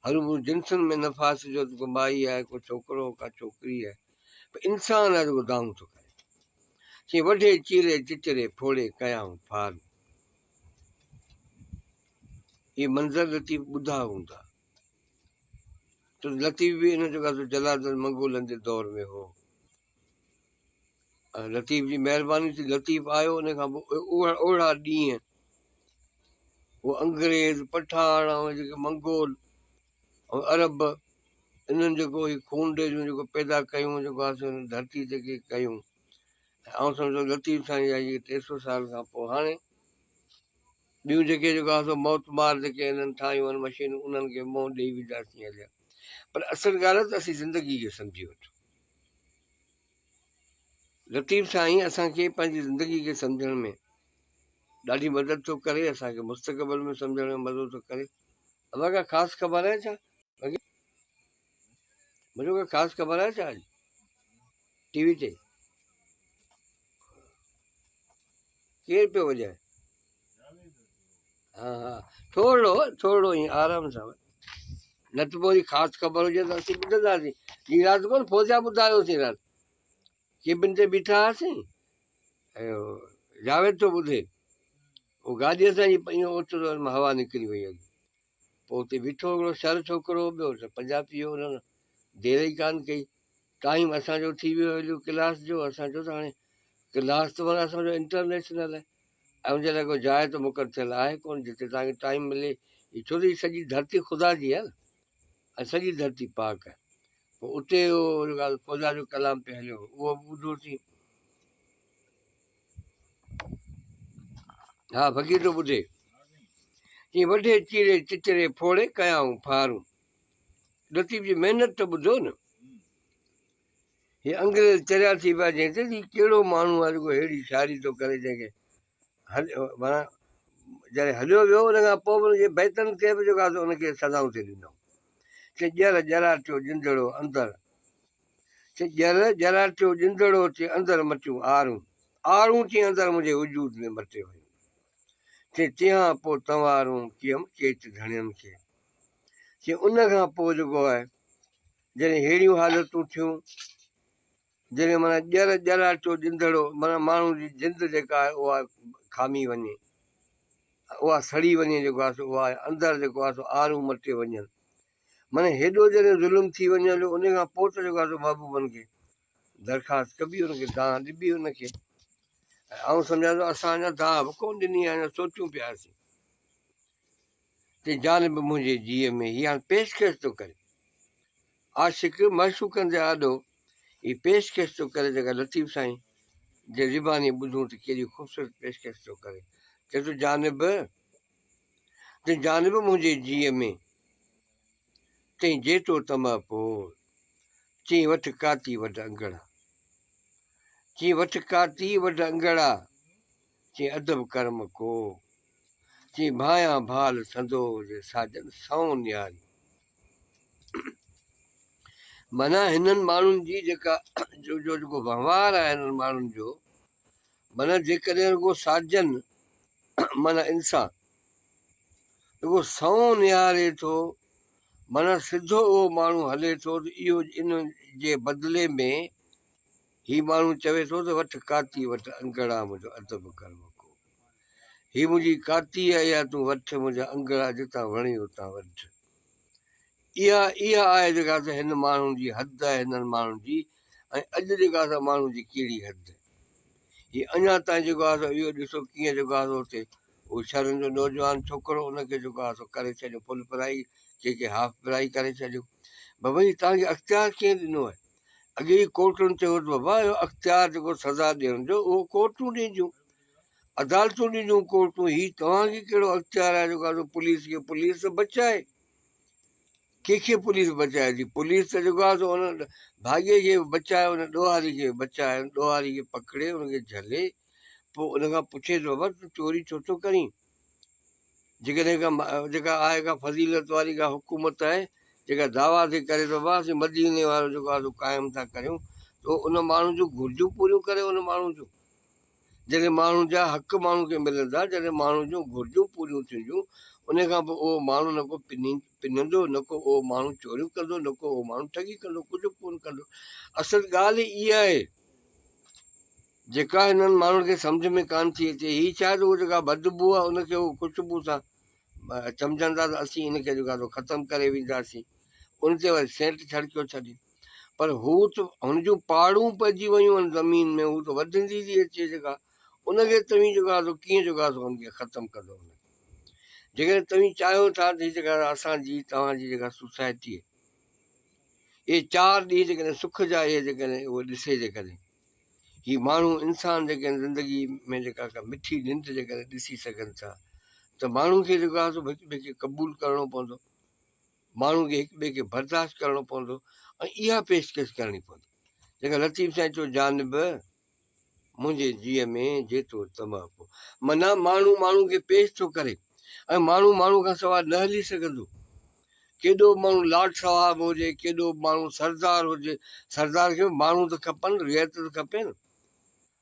A: هروڀرو جنسن ۾ نه ڦاسجو ته ڪو مائي آهي ڪو ڇوڪرو ڪا ڇوڪري آهي پر انسان آهي جيڪو دانهون ٿو ڪري چي وڍي چيري چچري ڦوڙي ڪيائون ڦارون اهي منظر لطيف ٻڌا هوندا ته لطيف به ان جڳهه تي جلادن منگولن جي دور ۾ هو ۽ لطيف جي مهرباني ٿي لطيف آيو ان کان پوء اهڙا ڏينهن هو انگريز پٺاڻ ۽ جيڪي منگول ۽ عرب انهن جيڪو هي خون ڊيجون جيڪو پيدا ڪيون جيڪو آسي ڌرتي تي ڪيون ۽ آئون سمجهان ٿو لطيف سائين جا اهي 300 سال کان پوء هاڻي ٻيون جيڪي جيڪو آهي سو موت مار جيڪي هنن ٺاهيون آهن مشينون انهن کي منهن ڏيئي وينداسين هليا پر اصل ڳالهه آهي ته اسين زندگي کي سمجهي وٺون لطيف سائين اسان کي پنهنجي زندگي کي سمجهڻ ۾ ڏاڍي مدد ٿو ڪري اسان کي مستقبل ۾ سمجهڻ ۾ مدد ٿو ڪري اوهان کي خاص خبر آهي ڇا منهنجو ڪا خاص خبر آهي ڇا اڄ ٽي وي تي ڪير پيو وڄائي ها ها ٿورڙو ٿورڙو ائين آرام سان نه ته پوء وري خاص خبر هجي ته اسين ٻڌنداسين جي رات ڪونه فوجا ٻڌايوسين رات ڪيبن تي بيٺا هئاسين ۽ جاويد ٿو ٻڌي هو گاڏي اسان جي ائين اوچتو هوا نڪري وئي هلي پوء اتي بيٺو هڪڙو شر ڇوڪرو هو ٻيو ته پنجابي هو هن دير ئي ڪانه ڪئي ٽائيم اسان جو ٿي ويو هليو ڪلاس جو اسان چيو ته هاڻي ڪلاس ته معنيٰ اسان جو انٽرنيشنل آهي ۽ ان جي لاء ڪو جاء ته مقرر ٿيل آهي ڪونه جتي توهان کي ٽائيم ملي ڇو ته هي سڄي ڌرتي خدا جي آهي نه ۽ سڄي ڌرتي پاڪ آهي پوء اتي اهو خدا جو ڪلام پئي هليو اهو به ٻڌوسين ها فقير ٿو ٻڌي. چي وڍي چيري چچري ڦوڙي ڪيائون ڦارون. لطيف جي محنت ته ٻڌو نه. هي انگريز چريا ٿي پيا جنهن تي هي ڪهڙو ماڻهو آهي جيڪو ههڙي شاعري ٿو ڪري جنهن کي معنيٰ جڏهن هليو ويو ان کان پوء به ان جي بيتن تي به جيڪو آهي سو ان کي سزائون ٿي ڏنائون. چي ڄر ڄراٽيو ڄندڙو اندر، چي ڄر ڄراٽيو ڄندڙو چي اندر مٽيون آرون، آرون چي اندر منهنجي وجود ۾ مٽي ويون. چي تيهان پوء تنوارون ڪيم ڪيچ ڌڻين کي. چي ان کان پوء جيڪو آهي جڏهن ههڙيون حالتون ٿيون، جڏهن معنيٰ ڄر ڄراٽيو ڄندڙو معنيٰ ماڻهو جي جند جيڪا آهي اها کامي وڃي، اها سڙي وڃي جيڪو آهي سو اها اندر جيڪو آهي سو آرون مٽي وڃن. معنيٰ هيڏو جڏهن ظلم ٿي وڃي هليو ان کان پوء ته جيڪو آهي سو محبوبن کي درخواست ڪبي ان کي دانهن ڏبي ان کي. ۽ آئون سمجهان ٿو اسان اڃا دانهن به ڪونه ڏني آهي اڃا سوچون پيا اسين. تي جانب منهنجي جيء ۾ هي هاڻ پيشڪش ٿو ڪري. عاشق معشوقن جي آڏو هي پيشڪش ٿو ڪري جيڪا لطيف سائين جي زباني ٻڌون ته ڪيڏي خوبصورت پيشڪش ٿو ڪري. چئي ٿو جانب تي جانب منهنجي جيء ۾ تئين جيتو طمع پور چئين وٺ ڪاتي وڍ انگڙا چئين وٺ ڪاتي وڍ انگڙا چئين ادب ڪرم ڪو چي ڀانيان ڀال سندو جي ساجن سئون نياري. معنيٰ هنن ماڻهن جي جيڪا جو جو جيڪو وهنوار آهي هنن ماڻهن جو معنيٰ جيڪڏهن رڳو ساجن معنيٰ انسان رڳو سئون نهاري ٿو معنيٰ سڌو اهو ماڻهو هلي ٿو ته اهو ان جي بدلي ۾ هي ماڻهو چوي ٿو ته وٺ ڪاتي وٺ انگڙا منهنجو ادب ڪر وڪو. هي منهنجي ڪاتي آهي اها تون وٺ منهنجا انگڙا جتان وڻي اتان وڍ. اها اها آهي جيڪا سا هن ماڻهن جي حد آهي هنن ماڻهن جي ۽ اڄ جيڪا سا ماڻهن جي ڪهڙي حد. هي اڃا تائين جيڪو آهي سو اهو ڏسو ڪيئن جيڪو آهي سو اتي هو شھرن جو نوجوان ڇوڪرو ان کي جيڪو آهي سو ڪري ڇڏيو فل فرائي ڪي ڪي هاف فرائي ڪري ڇڏيو. بابا هي توهان کي اختيار ڪنهن ڏنو آهي؟ اڳي ئي ڪورٽن چيو ته بابا اهو اختيار جيڪو سزا ڏيڻ جو اهو ڪورٽون ڏينديون، عدالتون ڏينديون ڪورٽون، هي توهان کي ڪهڙو اختيار آهي جيڪو آهي پوليس کي، پوليس ته بچائي، ڪنهن کي پوليس بچائي ٿي، پوليس ته جيڪو آهي سو ان ڀاڳي کي به بچائي، ان ڏوهاري کي به بچائي، ان ڏوهاري کي پڪڙي ان کي جهلي پوء ان کان پڇي ته بابا تون چوري ڇو ٿو ڪرين؟ جيڪڏهن ڪا جيڪا آهي ڪا فضيلت واري ڪا حڪومت آهي جيڪا دعويٰ ٿي ڪري ته بابا اسين مديني وارو جيڪو آهي سو قائم ٿا ڪريون ته ان ماڻهو جون گهرجون پوريون ڪري ان ماڻهو جون جڏهن ماڻهو جا حق ماڻهو کي ملندا جڏهن ماڻهو جون گهرجون پوريون ٿينديون ان کان پوء اهو ماڻهو نه ڪو پني پنندو نه ڪو اهو ماڻهو چوريون ڪندو نه ڪو اهو ماڻهو ٺڳي ڪندو ڪجهه به ڪونه ڪندو اصل ڳالهه اها آهي جيڪا هنن ماڻهن کي سمجهه ۾ ڪانه ٿي اچي. هي ڇا ته اهو جيڪا بدبوء آهي ان کي هو خوشبو سان سمجهن ٿا ته اسين ان کي جيڪو آهي سو ختم ڪري وينداسين. ان تي وري سينٽ ڇڙڪيو ڇڏين. پر هو ته هن جون پاڙون پئجي ويون آهن زمين ۾ هو ته وڌندي ٿي اچي جيڪا ان کي توهين جيڪو آهي سو ڪيئن جيڪو آهي سو ان کي ختم ڪندو ان کي. جيڪڏهن توهين چاهيو ٿا ته هي جيڪا اسان جي توهان جي جيڪا سوسائٽي اهي چار ڏينهن جيڪڏهن سک جا اهي جيڪڏهن اهو ڏسي جيڪڏهن هي ماڻهو انسان جيڪڏهن زندگي ۾ جيڪا ڪا مٺي ننڊ جيڪڏهن ڏسي سگهن ٿا ته ماڻهو کي جيڪو آهي سو هڪ ٻئي کي قبول ڪرڻو پوندو ماڻهو کي هڪ ٻئي کي برداشت ڪرڻو پوندو ۽ اها پيشڪش ڪرڻي پوندي جيڪا لطيف سائين چيو جانب منهنجي جيء ۾ جيترو طمع پو. معنيٰ ماڻهو ماڻهو کي پيش ٿو ڪري ۽ ماڻهو ماڻهو کان سواء نه هلي سگهندو. ڪيڏو به ماڻهو لاٽ صاحب هجي، ڪيڏو به ماڻهو سردار هجي، سردار کي به ماڻهو ته کپن، رعيت ته کپي نه.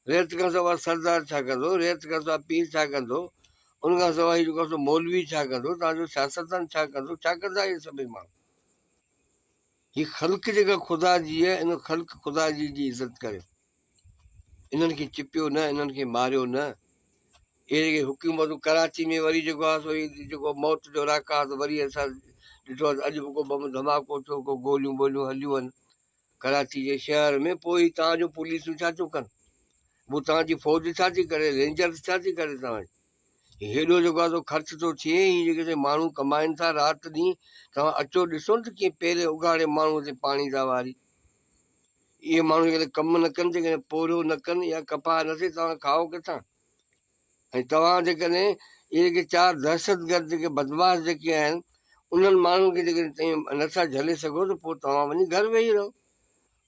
A: رعيت کان سواء سردار ڇا ڪندو، رعيت کان سواء پير ڇا ڪندو، ان کان سواء هي جيڪو آهي سو مولوي ڇا ڪندو، توهان جو سياستدان ڇا ڪندو، ڇا ڪندا اهي سڀئي ماڻهو. هي خلق جيڪا خدا جي آهي، ان خلق خدا جي جي عزت ڪريو. انهن کي چپيو نه، انهن کي ماريو نه. اهي جيڪي حڪومتون ڪراچي ۾ وري جيڪو آهي سو هي جيڪو موت جو راڪاس وري اسان ڏٺو آهي ته اڄ به ڪو بم ڌماڪو ٿيو، ڪو گوليون ٻوليون هليون آهن ڪراچي جي شهر ۾ پوء هي توهان جون پوليسون ڇا ٿيون ڪن؟ پوء توهان جي فوج ڇا ٿي ڪري؟ رينجرز ڇا ٿي ڪري توهان جي؟ هي هيڏو جيڪو آهي سو خرچ ٿو ٿئي، هي جيڪي سي ماڻهو ڪمائن ٿا رات ڏينهن، توهان اچو ڏسو نه ته ڪيئن پيرين اگهاڙي ماڻهوء تي پاڻي ٿا واري. اهي ماڻهو جيڪڏهن ڪم نه ڪن، جيڪڏهن پورهيو نه ڪن يا ڪپاهه نه ٿئي، توهان کائو ڪٿان؟ ۽ توهان جيڪڏهن اهي جيڪي چار دهشتگرد جيڪي بدمعاش جيڪي آهن، انهن ماڻهن کي جيڪڏهن توهين نٿا جهلي سگهو ته پوء توهان وڃي گهر ويهي رهو.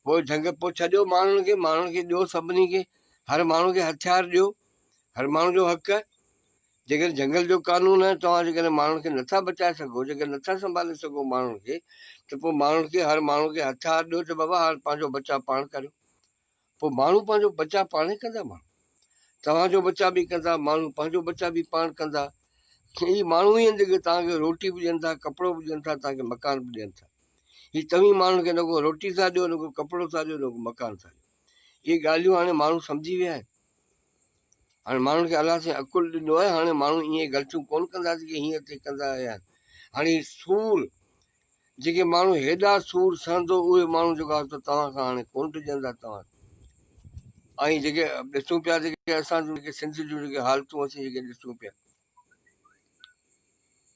A: پوء جهنگ پوء ڇڏيو ماڻهن کي، ماڻهن کي ڏيو سڀني کي، هر ماڻهو کي هٿيار ڏيو، هر ماڻهو جو حق آهي. جيڪڏهن جهنگل جو قانون آهي توهان جيڪڏهن ماڻهن کي نٿا بچائي سگهو، جيڪڏهن نٿا سنڀالي سگهو ماڻهن کي ته پوء ماڻهن کي هر ماڻهو کي هٿيار ڏيو ته بابا هاڻ پنهنجو بچاء پاڻ ڪريو. پوء ماڻهو پنهنجو بچاء پاڻ ئي ڪندا ماڻهو توهان جو بچاء به ڪندا ماڻهو پنهنجو بچاء به پاڻ ڪندا هي ماڻهو ئي آهن جيڪي توهان کي روٽي به ڏين ٿا ڪپڙو به ڏين ٿا توهان کي مڪان به ڏين ٿا هي توهين ماڻهن کي نه ڪو روٽي ٿا ڏيو نه ڪو ڪپڙو ٿا ڏيو نه ڪو مڪان ٿا ڏيو اهي ڳالهيون هاڻي ماڻهو سمجهي ويا آهن هاڻي ماڻهن کي الله سائين عقل ڏنو آهي هاڻي ماڻهو ائين غلطيون ڪونه ڪندا جيڪي هينئر تائين ڪندا آيا آهن هاڻي سور جيڪي ماڻهو هيڏا سور سهندو اهي ماڻهو جيڪو آهي سو توهان کان هاڻي ڪونه ڊڄندا توهان ۽ جيڪي ڏسون پيا جيڪي اسان جون جيڪي سنڌ جون جيڪي حالتون اسين جيڪي ڏسون پيا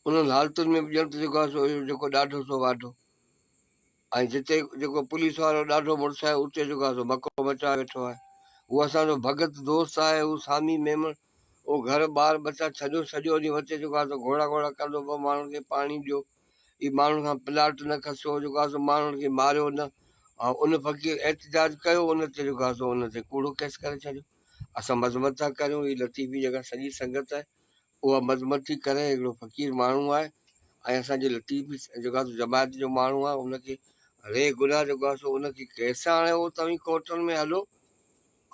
A: انهن حالتن ۾ به ڄڻ ته جيڪو آهي سو اهو جيڪو ڏاڍو سو واڍو ۽ جتي جيڪو پوليس وارو ڏاڍو مڙس آهي اتي جيڪو آهي سو مڪو مچائي ويٺو آهي هو اسان جو ڀڳت دوست آهي هو سامي ميمڻ اهو گهر ٻار ٻچا ڇڏيو سڄو ڏينهن وتي جيڪو آهي سو گهوڙا گهوڙا ڪندو پيو ماڻهن کي پاڻي ڏيو هي ماڻهن کان پلاٽ نه کسيو جيڪو آهي سو ماڻهن کي ماريو نه ۽ ان فقير احتجاج ڪيو ان تي جيڪو آهي سو ان تي ڪوڙو ڪيس ڪري ڇڏيو اسان مذمت ٿا ڪريون هي لطيفي جيڪا سڄي سنگت آهي اها مذمت ٿي ڪري هڪڙو فقير ماڻهو آهي ۽ اسان جي لطيفي جيڪو آهي سو جماعت جو ماڻهو آهي ان کي ري گناهه جيڪو آهي سو ان کي ڪيس آڻي اهو توهين ڪورٽن ۾ هلو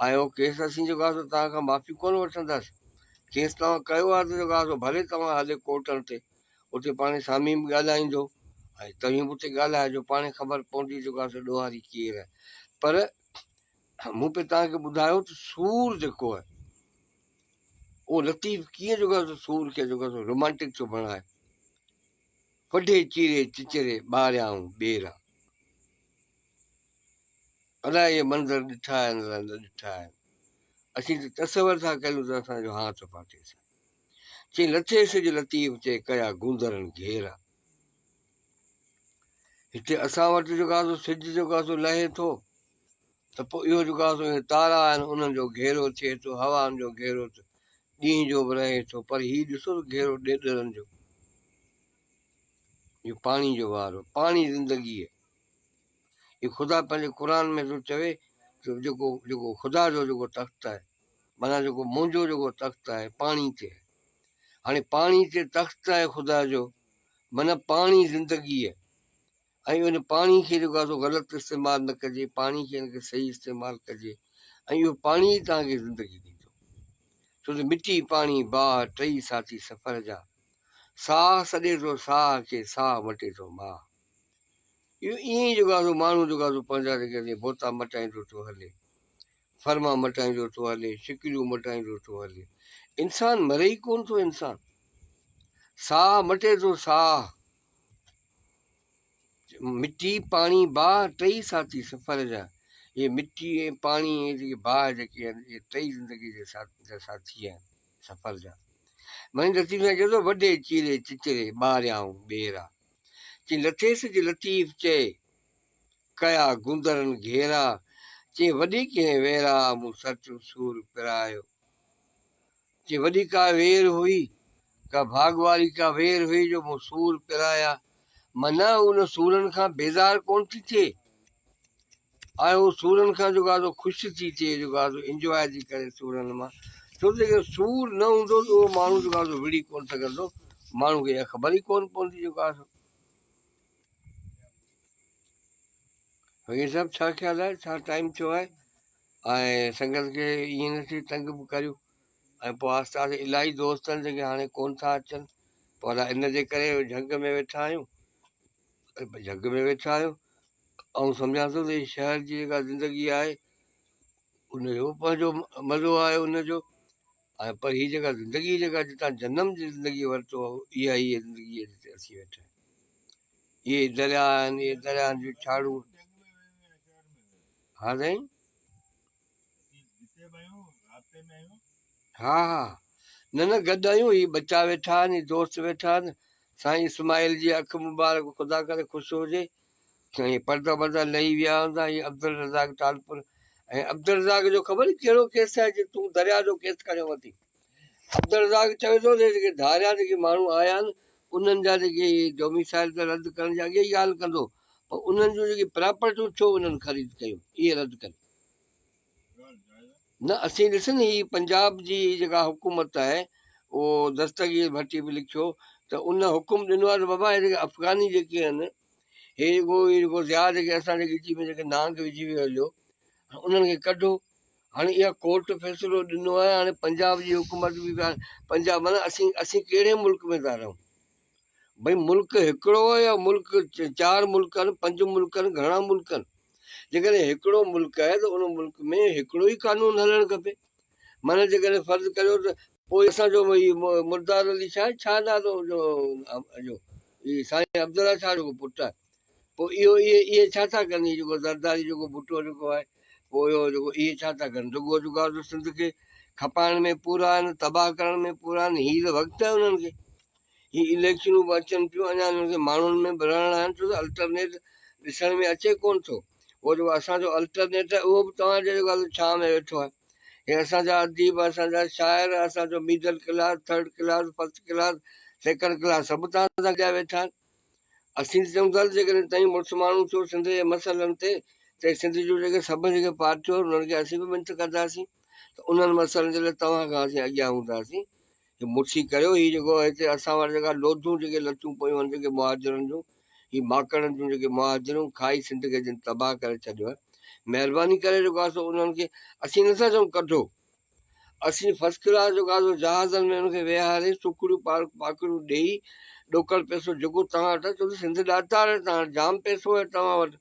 A: ۽ اهو ڪيس اسين جيڪو آهي سو توهان کان معافي ڪونه وٺنداسين. ڪيس توهان ڪيو آهي ته جيڪو آهي سو ڀلي توهان هلي ڪورٽن تي اتي پاڻ سامي به ڳالهائيندو ۽ توهين به اتي ڳالهائجو پاڻ خبر پوندي جيڪو آهي سو ڏوهاري ڪير آهي پر مون پئي توهان کي ٻڌايو ته سور جيڪو آهي اهو لطيف ڪيئن جيڪو آهي سو سور کي جيڪو آهي سو رومانٽڪ ٿو بڻائي وڍي چيري چچري ٻاريائون ٻيرا الائي اهي منظر ڏٺا آهن الائي نه ڏٺا آهن. اسين ته تصور ٿا ڪريون ته اسان جو هانء ٿو ڦاٽي سائين. چي لٿي سج لطيف چي ڪيا گوندرن گهيرا. هتي اسان وٽ جيڪو آهي سو سج جيڪو آهي سو لهي ٿو ته پوء اهو جيڪو آهي سو اهي تارا آهن انهن جو گهيرو ٿئي ٿو هوائن جو گهيرو ته ڏينهن جو به رهي ٿو پر هي ڏسو ته گهيرو ڏيڏرن جو اهو پاڻي جو وارو پاڻي زندگي هي خدا پنهنجي قرآن ۾ ٿو چوي ته جيڪو جيڪو خدا جو جيڪو تخت آهي معنيٰ جيڪو منهنجو جيڪو تخت آهي پاڻي تي آهي هاڻي پاڻي تي تخت آهي خدا جو معنيٰ پاڻي زندگي آهي ۽ ان پاڻي کي جيڪو آهي سو غلط استعمال نه ڪجي پاڻي کي ان کي صحيح استعمال ڪجي ۽ اهو پاڻي ئي توهان کي زندگي ڏيندو ڇو ته مٽي پاڻي باهه ٽئي ساٿي سفر جا ساهه سڏي ٿو ساهه کي ساهه مٽي ٿو ماهه اهو ائين ئي جيڪو آهي سو ماڻهو جيڪو آهي سو پنهنجا جيڪي اٿئي بوتا مٽائيندو ٿو هلي، فرما مٽائيندو ٿو هلي، شڪليون مٽائيندو ٿو هلي. انسان مري ئي ڪونه ٿو انسان. ساهه مٽي ٿو ساهه. مٽي، پاڻي، باهه ٽئي ساٿي سفر جا. اهي مٽي ۽ پاڻي ۽ جيڪي باهه جيڪي آهن اهي ٽئي زندگي جي ساٿي آهن سفر جا. معني لطيف سائين چئي ٿو وڍي چيري چچري ٻاريائون ٻيرا. چي لٿيس جي لطيف چئي، ڪيا گوندرن گهيرا، چي وڏي ڪنهن ويرا، مون سرچو سور پرايو. چي وڏي ڪا وير هئي، ڪا ڀاڳ واري ڪا وير هئي جو مون سور پرايا. معنيٰ ان سورن کان بيزار ڪونه ٿي ٿئي. ۽ هو سورن کان جيڪو آهي سو خوش ٿي ٿئي جيڪو آهي سو انجواء ٿي ڪري سورن مان ڇو ته جيڪڏهن سور نه هوندو ته اهو ماڻهو جيڪو آهي سو وڙهي ڪونه سگهندو ماڻهو کي اها خبر ئي ڪونه پوندي جيڪو آهي سو فقير صاحب ڇا خيال آهي ڇا ٽائيم ٿيو آهي ۽ سنگت کي ائين نه ٿئي تنگ به ڪريو ۽ پوء آهستي آهستي الاهي دوست آهن جيڪي هاڻي ڪونه ٿا اچن پوء الاء ان جي ڪري جهنگ ۾ ويٺا آهيون جهنگ ۾ ويٺا آهيون آئون سمجهان ٿو ته هي شهر جي جيڪا زندگي آهي ان جو پنهنجو مزو آهي ان جو ۽ پر هي جيڪا زندگي جيڪا جتان جنم جي زندگي ورتو آهي اها هي زندگي آهي جتي اسين ويٺا آهيون اهي دريا آهن اهي دريائن جون ڇاڙون ها سائين ها ها نه نه گڏ آهيون هي ٻچا ويٺا آهن هي دوست ويٺا آهن سائين اسماعيل جي اک مبارڪ خدا ڪري خوش هجي ۽ پردا بردا لهي ويا هوندا هي عبدالرزاق ٽالپر ۽ عبدالرزاق جو خبر ڪهڙو ڪيس آهي جي تون دريا جو ڪيس کڻيو وتي عبدالرزاق چوي ٿو ته جيڪي ڌاريا جيڪي ماڻهو آيا آهن انهن جا جيڪي ڊوميسائل ته رد ڪرڻ جي اڳي ئي ڳالهه ڪندو پر انهن جون جيڪي پراپرٽيون ڇو انهن خريد ڪيون اهي رد ڪن. نه اسين ڏس نه هي پنجاب جي جيڪا حڪومت آهي اهو دستگير ڀٽي به لکيو ته ان حڪم ڏنو آهي ته بابا هي جيڪي افغاني جيڪي آهن هي جيڪو هي جيڪو ضياء جيڪي اسان جي ڳچي ۾ جيڪي نانگ وجهي ويو هليو انهن کي ڪڍو. هاڻي اها ڪورٽ فيصلو ڏنو آهي هاڻي پنجاب جي حڪومت به پنجاب معنيٰ اسين اسين ڪهڙي ملڪ ۾ ٿا رهون ڀئي ملڪ هڪڙو آهي يا ملڪ چار ملڪ آهن پنج ملڪ آهن گهڻا ملڪ آهن جيڪڏهن هڪڙو ملڪ آهي ته ان ملڪ ۾ هڪڙو ئي قانون هلڻ کپي معنيٰ جيڪڏهن فرض ڪريو ته پوء اسان جو هي مردار علي شاهه ڇا نالو جو هي سائين عبدالله شاهه جو پٽ آهي پوء اهو اهي اهي ڇا ٿا ڪن هي جيڪو زرداري جيڪو ڀٽو جيڪو آهي پوء اهو جيڪو اهي ڇا ٿا ڪن رڳو جيڪو آهي سنڌ کي کپائڻ ۾ پورا آهن تباهه ڪرڻ ۾ پورا آهن هي ته وقت آهي انهن کي هي اليڪشنون به اچن پيون اڃا انهن کي ماڻهن ۾ به رهڻ آهن ڇو ته الٽرنيٽ ڏسڻ ۾ اچي ڪون ٿو اهو جيڪو اسان جو الٽرنيٽ آهي اهو به توهان جي جيڪو آهي ڇانو ۾ ويٺو آهي هي اسان جا اديب اسان جا شاعر اسان جو middle class third class first class second class سڀ توهان سان گڏيا ويٺا آهن اسين ته چئون ٿا ته جيڪڏهن توهين مڙس ماڻهو ٿيو سنڌ جي مسئلن تي ته سنڌ جون جيڪي سڀ جيڪي پارٽيون آهن انهن کي اسين به منٿ ڪنداسين ته انهن مسئلن جي لاء توهان کان اسين اڳيان هونداسين هي مڙسي ڪريو هي جيڪو هتي اسان وٽ جيڪا لوڌون جيڪي لتون پيون آهن جيڪي مهاجرن جون هي ماڪڙن جون جيڪي مهاجرون کائي سنڌ کي جن تباهه ڪري ڇڏيو آهي مهرباني ڪري جيڪو آهي سو انهن کي اسين نٿا چئون ڪڍو اسين فرسٽ ڪلاس جو گازو جهازن ۾ ان کي ويهاري سوکڙيون پاکڙيون ڏيئي ڏوڪڙ پئسو جيڪو توهان وٽ آهي ڇو ته سنڌ ڏاتار آهي توهان وٽ جام پئسو آهي توهان وٽ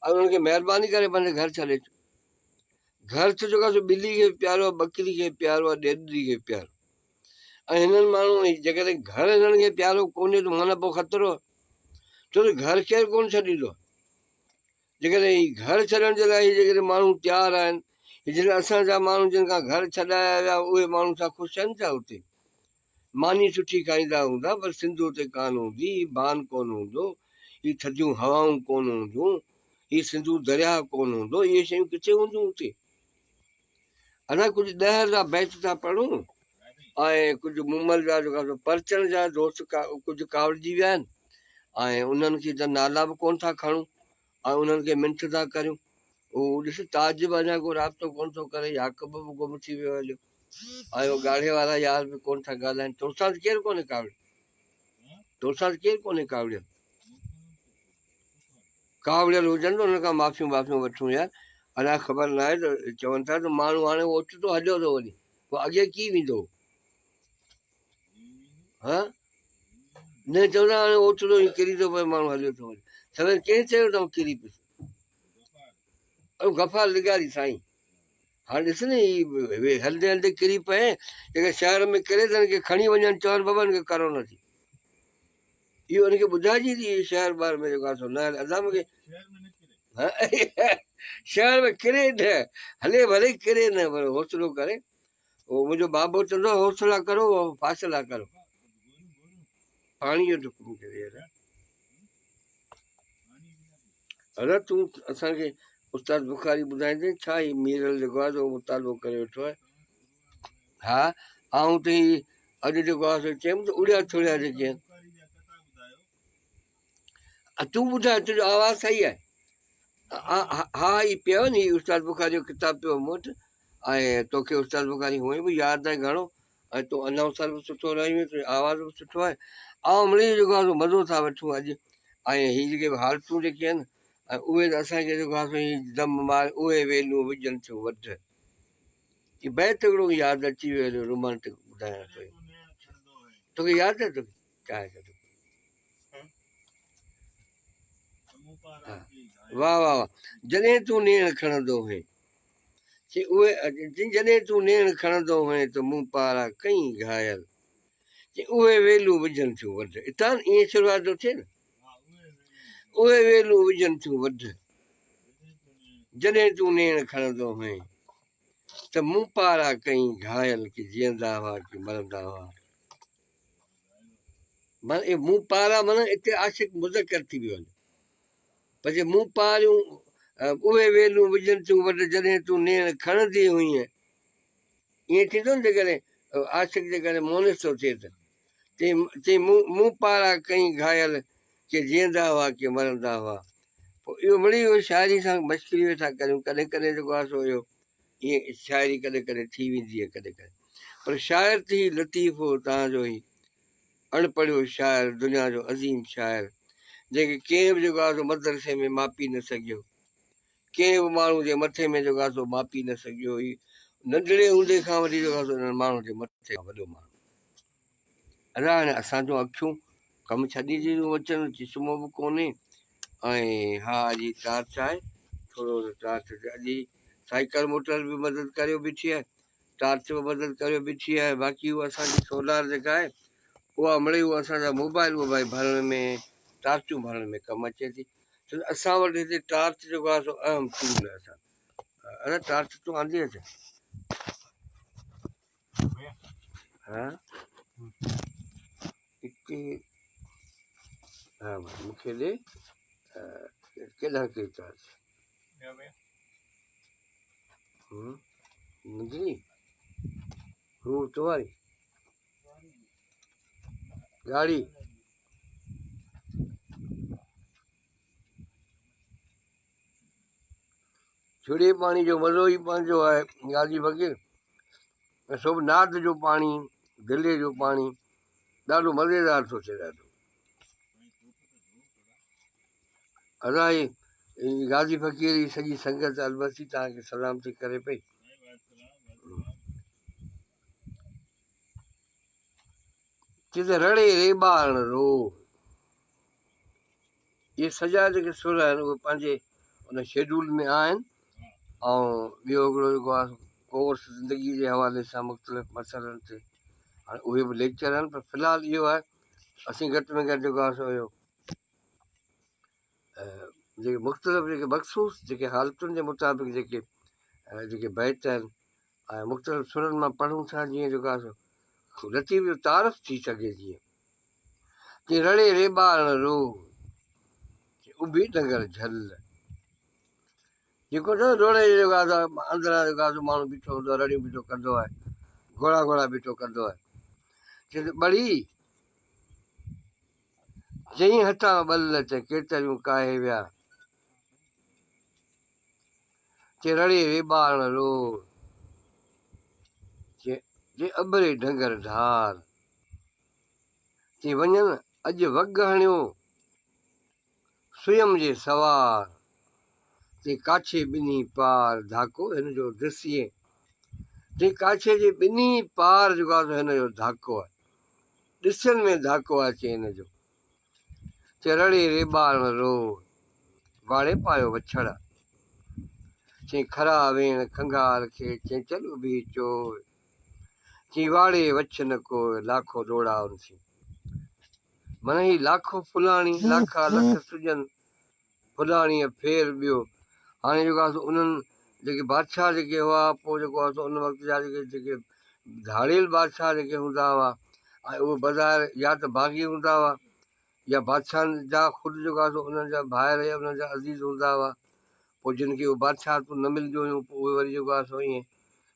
A: ۽ انهن کي مهرباني ڪري پنهنجي گهر ڇڏي اچو گهر ته جيڪو آهي سو ٻلي کي به پيارو آهي ٻڪري کي به پيارو آهي ڏيڏري کي به پيارو ۽ هنن ماڻهو جيڪڏهن گهر هنن کي پيارو ڪونهي ته معنيٰ پوء خطرو آهي ڇو ته گهر ڪير ڪونه ڇڏيندو آهي جيڪڏهن هي گهر ڇڏڻ جي لاء هي جيڪڏهن ماڻهو تيار آهن، هي جن اسان جا ماڻهو جن کان گهر ڇڏايا ويا اهي ماڻهو ڇا خوش آهن ڇا اتي؟ ماني سٺي کائيندا هوندا پر سنڌ اتي ڪانه هوندي، هي بان ڪونه هوندو، هي ٿڌيون هوائون ڪونه هونديون، هي سنڌو درياهه ڪونه هوندو، اهي شيون ڪٿي هونديون اتي؟ ادا ڪجهه ڏهر جا بيت ٿا پڙهون ۽ ڪجهه مومل جا جيڪا سو پرچڻ جا دوست ڪجهه ڪاوڙجي ويا آهن ۽ انهن کي ته نالا به ڪونه ٿا کڻون ۽ انهن کي منٿ ٿا ڪريون هو ڏس تاج به اڃا ڪو رابطو ڪونه ٿو ڪري يعقوب به گم ٿي ويو هليو ۽ هو ڳاڙهي وارا يار به ڪونه ٿا ڳالهائن توسان ته ڪير ڪونهي ڪاوڙيو توسان ته ڪير ڪونهي ڪاوڙيل ڪاوڙيل هجن ته انهن کان معافيون وافيون وٺون يار اڃا خبر ناهي ته چون ٿا ته ماڻهو هاڻي اوچتو هليو ٿو وڃي پوء اڳي ڪي ويندو هو ها نه چوندا هاڻي اوچتو ئي ڪري ٿو پئي ماڻهو هليو ٿو وڃي خبر ڪنهن چيو ته ڪري پيس او غفار لغاري سائين هاڻي ڏس نه هي هلندي هلندي ڪري پئي جيڪي شهر ۾ ڪري ته هن کي کڻي وڃن چون بابا هن کي ڪرونا ٿي اهو ان کي ٻڌائجي ته اهو شهر ٻاهر ۾ جيڪو آهي سو نه هلي ادا مونکي شهر ۾ ڪري نه هلي ڀلي ڪري نه پر حوصلو ڪري اهو منهنجو بابو چوندو هو حوصلا ڪرو فاصلا ڪرو پاڻي جو ڍڪ مونکي ڏي ادا ادا تون اسان کي استاد بخاري ٻڌائيندين ڇا هي ميرل جيڪو آهي سو مطالبو ڪري ويٺو آهي ها آئون ته هي اڄ جيڪو آهي سو چيم ته اڙيا ٿڙيا جيڪي آهن تون ٻڌاء تنهنجو آواز صحيح آهي ها هي پيو ني استاد بخاري جو ڪتاب پيو مون وٽ ۽ توکي استاد بخاري هونئن به ياد آهي گهڻو ۽ تون انائونسر به سٺو رهيو آهين تنهنجو آواز به سٺو آهي آئون مڙئي جيڪو آهي سو مزو ٿا وٺون اڄ ۽ هي جيڪي حالتون جيڪي آهن ۽ اهي ته اسان کي جيڪو آهي سو هي دم مار اهي ويلون وجهن ٿيون وڍ هي بيت هڪڙو ياد اچي ويو جو رومانٽڪ ٻڌايان ٿو توکي ياد آهي توکي چاهي ٿو واهه واهه واهه جڏهن تون نيڻ کڻندو هئين چي اهي جڏهن تون نيڻ کڻندو هئين ته مون پارا ڪئين گهايل چي اهي ويلون وجهن ٿيون وڍ اتان ائين شروعات ٿو ٿئي نه اهي ويلون وجهن ٿيون وڍ جڏهن تون نيڻ کڻندو هئين ته مون پارا ڪئين گهايل ڪي جيئندا هئا ڪي مرندا هئا معنيٰ مون پارا معنيٰ اتي عاشق مذڪر ٿي ويو هليو پر جي مون پاريون اهي ويلون وجهن ٿيون وڍ جڏهن تون نيڻ کڻندي هئين ائين ٿيندو نه جيڪڏهن عاشق جيڪڏهن مونس ٿو ٿئي ته چئي مون پارا ڪئين گهايل، ڪي جيئندا هئا ڪي مرندا هئا. پوء اهو مڙئي اهو شاعري سان مشڪري ويٺا ڪريون، ڪڏهن ڪڏهن جيڪو آهي سو اهو ائين شاعري ڪڏهن ڪڏهن ٿي ويندي آهي ڪڏهن ڪڏهن. پر شاعر ته هي لطيف هو، تان جو هي اڻ پڙهيو شاعر، دنيا جو عظيم شاعر، جنهن کي ڪنهن به جيڪو آهي سو مدرسي ۾ ماپي نه سگهيو، ڪنهن به ماڻهو جي مٿي ۾ جيڪو آهي سو ماپي نه سگهيو. هي ننڍڙي هوندي کان وٺي جيڪو آهي سو انهن ماڻهن جي مٿي کان وڏو ماڻهو. ادا هاڻي اسان جون اکيون ڪم ڇڏي ڏنيون اچن، چشمو به ڪونهي ۽ ها اڄ هي ٽارچ آهي، ٿورو ٽارچ تي اڄ هي سائيڪل موٽر به مدد ڪريو بيٺي آهي، ٽارچ به مدد ڪريو بيٺي آهي، باقي هو اسان جي سولار جيڪا آهي اها مڙئي هو اسان جا موبائل ووبائل ڀرڻ ۾ ٽارچون ڀرڻ ۾ ڪم اچي ٿي. ڇو ته اسان وٽ هتي ٽارچ جيڪو آهي سو اهم ٽول آهي اسان. ادا ٽارچ تون آندي اچ. ها هتي ها مون کي ڏي ڪيڏانهن ڪئي ٽارچ؟ منهنجي هو تو واري ڳاڙهي. ڇڙي پاڻي جو مزو ئي پنهنجو آهي غازي فقير ۽ سو به ناد جو پاڻي دلي جو پاڻي ڏاڍو مزيدار ٿو ٿئي ڏاڍو. ادا هي غازي فقير جي سڄي سنگت البتي توهان کي سلام ٿي ڪري پئي. چي ته رڙي ريٻارڻ روء. اهي سڄا جيڪي سر آهن اهي پنهنجي ان شيڊول ۾ آهن ۽ ٻيو هڪڙو جيڪو آهي ڪورس زندگي جي حوالي سان مختلف مسئلن تي هاڻي اهي به ليڪچر آهن پر في الحال اهو آهي اسين گهٽ ۾ گهٽ جيڪو آهي سو اهو جيڪي مختلف جيڪي مخصوص جيڪي حالتن جي مطابق جيڪي جيڪي بيت آهن ۽ مختلف سرن مان پڙهون ٿا جيئن جيڪو آهي سو لطيف جو تعارف ٿي سگهي جيئن چي رڙي ريٻارڻ روء، چي اڀي ڏنگر جهل. جيڪو چوندو روڙي جيڪو آهي سو اندران جيڪو آهي سو ماڻهو بيٺو هوندو آهي رڙيون بيٺو ڪندو آهي گهوڙا گهوڙا بيٺو ڪندو آهي. چي ته ٻڙي چئين هٿان ٻل چي ڪيتريون ڪاهي ويا. چي رڙي ريٻارڻ روء، چي اڀري ڍنگر ڍار. چي وڃن اڄ وڳ هڻيو سوئم جي سوار، چي ڪاڇي ٻنهي پار ڌاڪو هن جو ڏسين. چي ڪاڇي جي ٻنهي پار جيڪو آهي سو هن جو ڌاڪو آهي، ڏسين ۾ ڌاڪو آهي چي هن جو. چي رڙي ريٻارڻ روء، واڙي پايو وڇڙ. چي کرا ويڻ کنگهار کي، چيچل اڀي چوء. چي واڙي وڇ نه ڪوء، لاکو ڏوڙائن سين. معنيٰ هي لاکو فلاڻي، لاکا لک سجن، فلاڻيء ڦير ٻيو. هاڻي جيڪو آهي سو انهن جيڪي بادشاهه جيڪي هئا، پوء جيڪو آهي سو ان وقت جا جيڪي جيڪي ڌاڙيل بادشاهه جيڪي هوندا هئا ۽ اهي بظاهر يا ته باغي هوندا هئا يا بادشاهن جا خود جيڪو آهي سو انهن جا ڀائر يا انهن جا عزيز هوندا هئا. پوء جن کي اهي بادشاهتون نه ملنديون هيون، پوء اهي وري جيڪو آهي سو ائين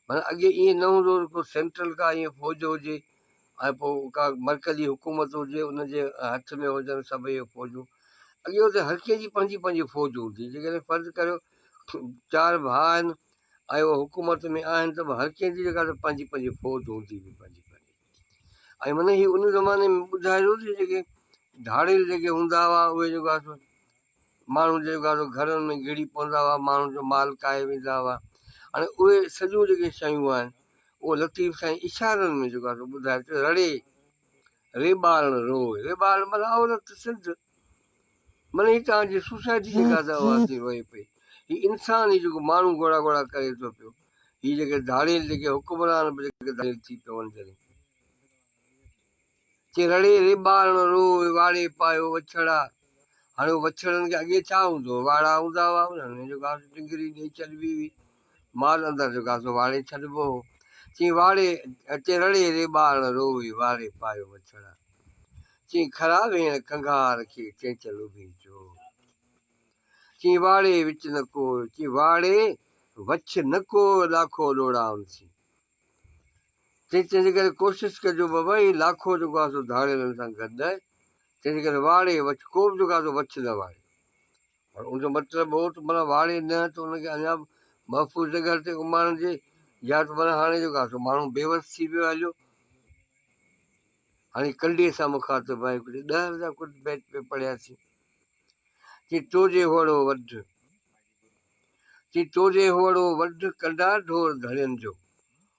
A: معنيٰ اڳي ائين نه هوندو هو ته ڪو سينٽرل ڪا ائين فوج هجي ۽ پوء ڪا مرڪزي حڪومت هجي ان جي هٿ ۾ هجن سڀ اهي فوجون. اڳي اتي هر ڪنهن جي پنهنجي پنهنجي فوج هوندي هئي. جيڪڏهن فرض ڪريو چار ڀاء آهن ۽ اهي حڪومت ۾ آهن ته به هر ڪنهن جي جيڪا پنهنجي پنهنجي فوج هوندي هئي پنهنجي پنهنجي. ۽ معنيٰ هي ان زماني ۾ ٻڌايو ته جيڪي ڌاڙيل جيڪي هوندا هئا اهي جيڪو آهي سو ماڻهو جيڪو آهي سو گهرن ۾ گهڙي پوندا هئا، ماڻهن جو مال ڪاهي ويندا هئا. هاڻي اهي سڄيون جيڪي شيون آهن اهو لطيف سائين اشارن ۾ جيڪو آهي سو ٻڌائي ٿو رڙي ريٻارڻ روء، ريٻارڻ معنيٰ عورت سنڌ، معنيٰ هي توهان جي سوسائٽي جيڪا اٿو اها ٿي روئي پئي. هي انسان هي جيڪو ماڻهو گهوڙا گهوڙا ڪري ٿو پيو، هي جيڪي ڌاڙيل جيڪي حڪمران به جيڪي ڌاڙيل ٿي پون جڏهن. چي رڙي ريٻارڻ روء واڙي پايو وڇڙا. هاڻي اهو وڇڙن کي اڳي ڇا هوندو هو، واڙا هوندا هئا، انهن ۾ جيڪو آهي سو ٽنگري ڏيئي ڇڏبي هئي، مال اندر جيڪو آهي سو واڙي ڇڏبو هو. چي واڙي چي رڙي ريٻارڻ روء واڙي پايو وڇڙا. چي کرا ويڻ کنگهار کي چيچل اڀي چور. چي واڙي وچ نه ڪوء چي واڙي وڇ نه ڪوء لاکو ڏوڙائن سين. تنهن جي ڪري ڪوشش ڪجو بابا هي لاکو جيڪو آهي سو ڌاڙيلن سان گڏ آهي، تنهن جي ڪري واڙي وڇ ڪو به جيڪو آهي سو وڇ نه واڙي. پر ان جو مطلب هو ته معنيٰ واڙي نه ته ان کي اڃا به محفوظ جڳهه تي اماڻجي يا ته معنيٰ هاڻي جيڪو آهي سو ماڻهو بيوس ٿي ويو هليو. هاڻي ڪنڊي سان مخاطب آهي ڪجهه ڏهر جا ڪجهه بيت پئي پڙهياسين. چي تو جي هوڙو وڍ، چي تو جي هوڙو وڍ ڪنڊا ڍور ڌڻين جو.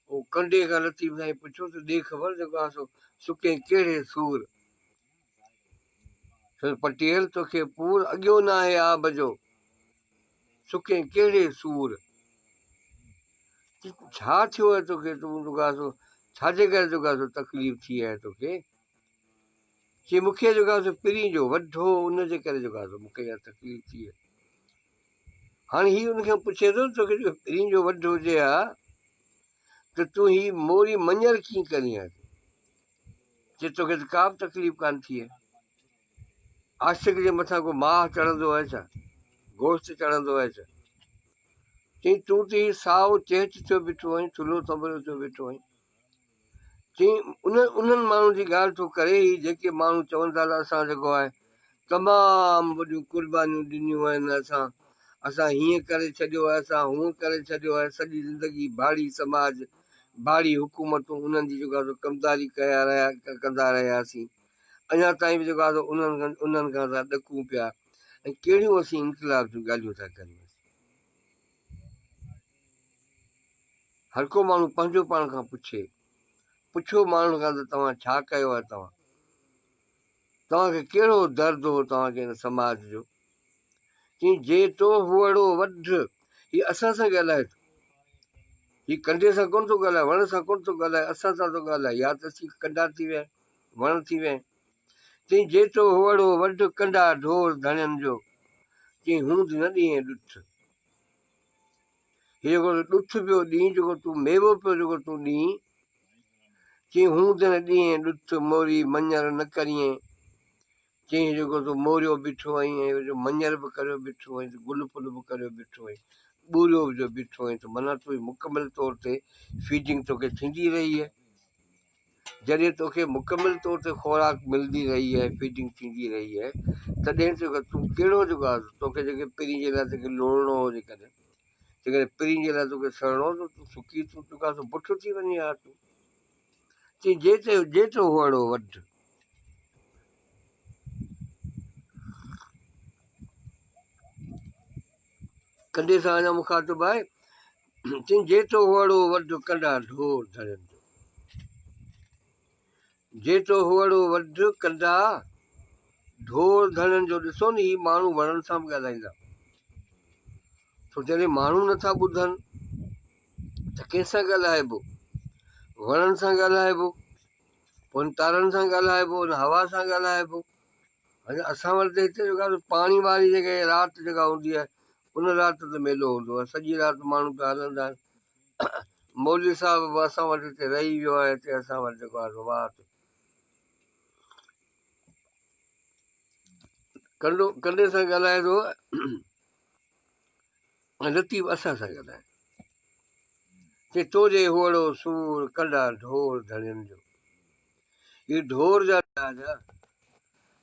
A: او ڪنڊي کان لطيف سائين پڇيو ته ڏي خبر جيڪو آهي سو سڪين ڪهڙي سور. سر پٽيل توکي پور اڳيو ناهي آب جو، سڪين ڪهڙي سور. ڇا ٿيو آهي توکي تون جيڪو آهي سو ڇا جي ڪري جيڪو آهي سو تڪليف ٿي آهي توکي. چي مون کي جيڪو آهي سو پرين جو وڍ هو ان جي ڪري جيڪو آهي سو مون کي اها تڪليف ٿي آهي. هاڻي هي ان کان پڇي ٿو توکي جيڪو پرين جو وڍ هجي ها ته تون هي موري مڃر ڪيئن ڪرين ها؟ چي توکي ته ڪا به تڪليف ڪانه ٿي آهي. عاشق جي مٿان ڪو ماهه چڙهندو آهي ڇا؟ گوشت چڙهندو آهي ڇا؟ چي تون ته هي سائو چهچ ٿيو بيٺو آهين، ٿلهو ٿنڀرو ٿيو بيٺو آهين. چي انهن ماڻهن جي ڳالهه ٿو ڪري هي جيڪي ماڻهو چون ٿا ته اسان جيڪو آهي تمام وڏيون قربانيون ڏنيون آهن اسان اسان هيئن ڪري ڇڏيو آهي اسان هونئن ڪري ڇڏيو آهي سڄي زندگي ڀاڙي سماج ڀاڙي حڪومتون انهن جي جيڪو آهي سو ڪمداري ڪيا رهيا ڪندا رهياسين اڃا تائين به جيڪو آهي سو انهن کان انهن کان اسان ڏڪون پيا ۽ ڪهڙيون اسين انقلاب جون ڳالهيون ٿا ڪريون. هر ڪو ماڻهو پنهنجو پاڻ کان پڇي. پڇو ماڻهن کان ته توهان ڇا ڪيو آهي توهان توهان کي ڪهڙو درد هو توهان کي هن سماج جو. چيائين جي تو هئڙو وڍ هي اسان سان ڳالهائي ٿو. هي ڪنڊي سان ڪونه ٿو ڳالهائي وڻ سان ڪونه ٿو ڳالهائي اسان سان ٿو ڳالهائي يا ته اسين ڪنڊا ٿي ويا وڻ ٿي ويا آهيون. چيائين جي تو هئڙو وڍ ڪنڊا ڍور ڌڻين جو چيائين هوند نه ڏينهين ڏٺ. هي جيڪو ڏٺ پيو ڏين، جيڪو تون ميوو پيو جيڪو تون ڏين، چيائين هوند نه ڏينهين ڏٺ، موري مڃر نه ڪريين. چيائين جيڪو تون موريو بيٺو آهين ۽ جو مڃر به ڪريو بيٺو آهين ته گل ڦل به ڪريو بيٺو آهين، ٻوريو به جو بيٺو آهين ته معنيٰ تون مڪمل طور تي فيڊنگ توکي ٿيندي رهي آهي. جڏهن توکي مڪمل طور تي خوراڪ ملندي رهي آهي، فيڊنگ ٿيندي رهي آهي، تڏهن تون ڪهڙو جيڪو آهي توکي جيڪي پرين جي لاء توکي لوڙڻو هو جيڪڏهن جيڪڏهن پرين جي لاء توکي سڙڻو هو ته تون سڪي تون جيڪو آهي سو بٺ ٿي وڃين ها تون. چي جيترو جيترو هئڙو وڍ. ڪنڊي سان اڃا مخاطب آهي. چي جيترو هئڙو وڍ ڪنڊا ڍور ڌڻين جو. جيترو هئڙو وڍ ڪنڊا ڍور ڌڻين جو. ڏسو نه هي ماڻهو وڻن سان به ڳالهائيندا. سو جڏهن ماڻهو نٿا ٻڌن ته ڪنهن سان ڳالهائبو؟ وڻن سان ڳالهائبو، پوء تارن سان ڳالهائبو، ان هوا سان ڳالهائبو. اڃا اسان وٽ ته هتي جيڪا پاڻي واري جيڪا رات جيڪا هوندي آهي ان رات ته ميلو هوندو آهي، سڄي رات ماڻهو پيا هلندا آهن. مولوي صاحب به اسان وٽ هتي رهي ويو آهي، هتي اسان وٽ جيڪو آهي سو وات ڪنڊو ڪنڊي سان ڳالهائي ٿو ۽ لطيف اسان سان ڳالهائي چي تو جي هوڙو سور ڪنڊا ڍور ڌڻين جو. هي ڍور جا جا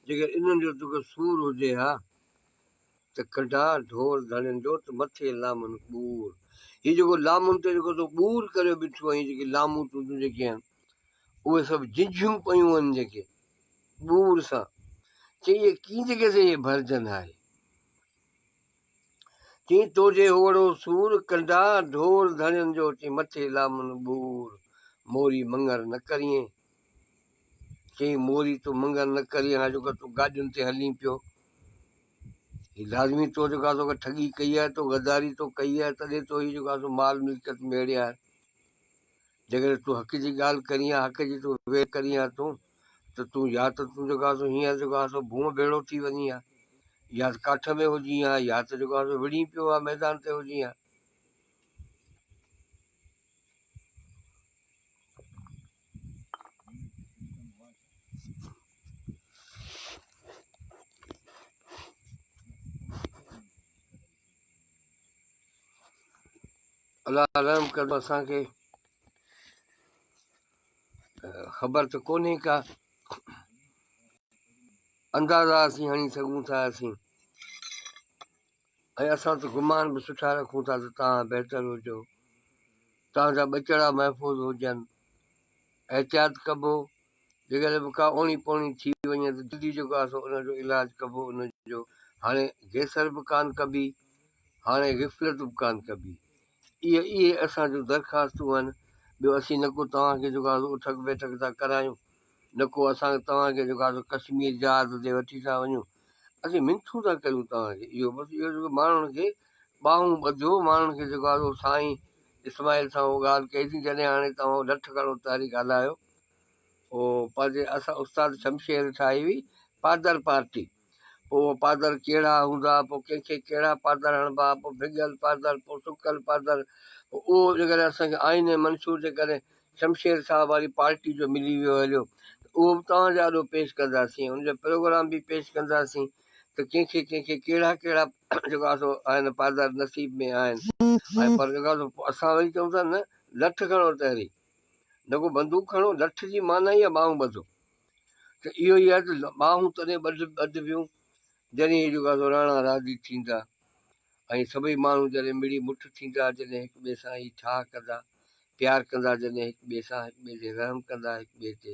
A: جيڪر انهن جو توکي سور هجي ها ته ڪنڊا ڍور ڌڻين جو ته مٿي لامن ٻور. هي جيڪو لامن تي جيڪو تو ٻور ڪريو بيٺو آهين جيڪي لامون تنهنجون جيڪي آهن اهي سڀ جنجهيون پيون آهن جيڪي ٻور سان. چي اهي ڪيئن جيڪي سي اهي ڀرجن ها اهي. چي تو جي هوڙو سور ڪنڊا ڍور ڌڻين جو چي مٿي لامن ٻور موري مڱر نه ڪرين. چي موري تون مڱر نه ڪرين ها جيڪو تون گاڏين تي هلين پيو. هي لازمي تو جيڪو آهي توکي ٺڳي ڪئي آهي تو غداري تو ڪئي آهي تڏهن تو هي جيڪو آهي سو مال ملڪيت ميڙي آهي. جيڪڏهن تون حق جي ڳالهه ڪرين ها حق جي تون ويهه ڪرين ها تون ته تون يا ته تون جيڪو آهي سو هينئر جيڪو آهي سو ڀونء ڀيڙو ٿي وڃين ها يا ته ڪاٺ ۾ هجين ها يا ته جيڪو آهي سو وڙهين پيو ها ميدان تي هجين ها. الله رحم ڪندو اسان کي. خبر ته ڪونهي ڪا، اندازا اسين هڻي سگهون ٿا اسين ۽ اسان ته گمان به سٺا رکون ٿا ته توهان بهتر هجو، توهان جا ٻچڙا محفوظ هجن. احتياط ڪبو، جيڪڏهن به ڪا اوڻي پوڻي ٿي وڃي ته جلدي جيڪو آهي سو ان جو علاج ڪبو ان جو هاڻي گيسر به ڪانه ڪبي، هاڻي غفلت به ڪانه ڪبي. اهي اهي اسان جون درخواستون آهن، ٻيو اسين نه ڪو توهان کي جيڪو آهي سو اٺڪ بيٺڪ ٿا ڪرايون، نه ڪو اسان توهان کي جيڪو آهي سو ڪشمير جهاز تي وٺي ٿا وڃون، اسين منٿون ٿا ڪريون توهان کي اهو بس اهو جيڪو ماڻهن کي ٻانهون ٻڌو ماڻهن کي جيڪو آهي سو سائين اسماعيل سان اهو ڳالهه ڪئي سين جڏهن هاڻي توهان لٺ کڻو تحريڪ هلايو اهو پنهنجي اسان استاد شمشير ٺاهي هئي پادر پارٽي پوء اهو پادر ڪهڙا هوندا پوء ڪنهن کي ڪهڙا پادر هڻبا پوء ڀڳل پادر پوء سڪل پادر پوء اهو جيڪڏهن اسان کي آئين ۽ منشور جيڪڏهن شمشير صاحب واري پارٽي جو ملي ويو هليو ته اهو به توهان جي آڏو پيش ڪنداسين ان جو پروگرام به پيش ڪنداسين ته ڪنهن کي ڪنهن کي ڪهڙا ڪهڙا جيڪو آهي سو آهن پادر نصيب ۾ آهن ۽ پر جيڪو آهي سو اسان وري چئون ٿا نه لٺ کڻو تحريڪ نه ڪو بندوق کڻو لٺ جي معنيٰ ئي آهي ٻانهون ٻڌو ته اهو ئي آهي ته ٻانهون تڏهن ٻڌ ٻڌبيون جڏهن هي جيڪو آهي سو راڻا راضي ٿيندا ۽ سڀئي ماڻهو جڏهن مڙي مٺ ٿيندا، جڏهن هڪ ٻئي سان هي ٺاهه ڪندا، پيار ڪندا، جڏهن هڪ ٻئي سان هڪ ٻئي تي رحم ڪندا، هڪ ٻئي تي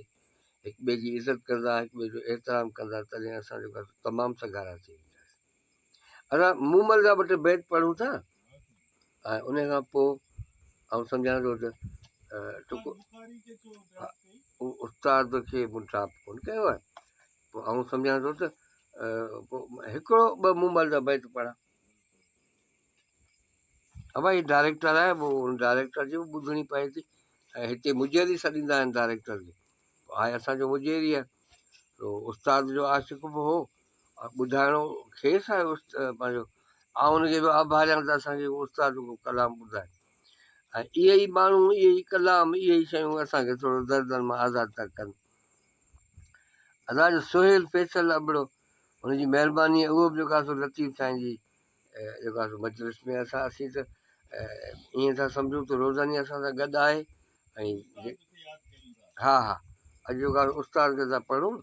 A: هڪ ٻئي جي عزت ڪندا، هڪ ٻئي جو احترام ڪندا، تڏهن اسان جيڪو آهي سو تمام سگهارا ٿي وينداسين. اسان مومل جا ٻه ٽي بيت پڙهون ٿا ۽ ان کان پوء آئون سمجهان ٿو ته ٽڪو استاد کي مون ڊراپ ڪونه ڪيو آهي. پوء آئون سمجهان ٿو ته پوء هڪڙو ٻه مومل جا بيت پڙهان. ابا هي ڊائريڪٽر آهي پوء ان ڊائريڪٽر جي به ٻڌڻي پئي ٿي ۽ هتي مجيري سڏيندا آهن ڊائريڪٽر کي. آهي اسان جو مجيري آهي تو استاد جو عاشق به هو ۽ ٻڌائڻو کيس آهي پنهنجو آئون ان کي به آڀاريان ته اسان کي استاد جو ڪلام ٻڌائي ۽ اهي ئي ماڻهو اهي ئي ڪلام اهي ئي شيون اسان کي ٿورو دردن مان آزاد ٿا ڪن. ادا جو سهيل فيصل ابڙو ان جي مهرباني اهو به جيڪو آهي سو لطيف سائين جي جيڪو آهي سو مجلس ۾ اسان اسين ته ائين ٿا سمجهون ته روزاني اسان سان گڏ آهي ۽ ها ها اڄ جيڪو آهي استاد کي ٿا پڙهون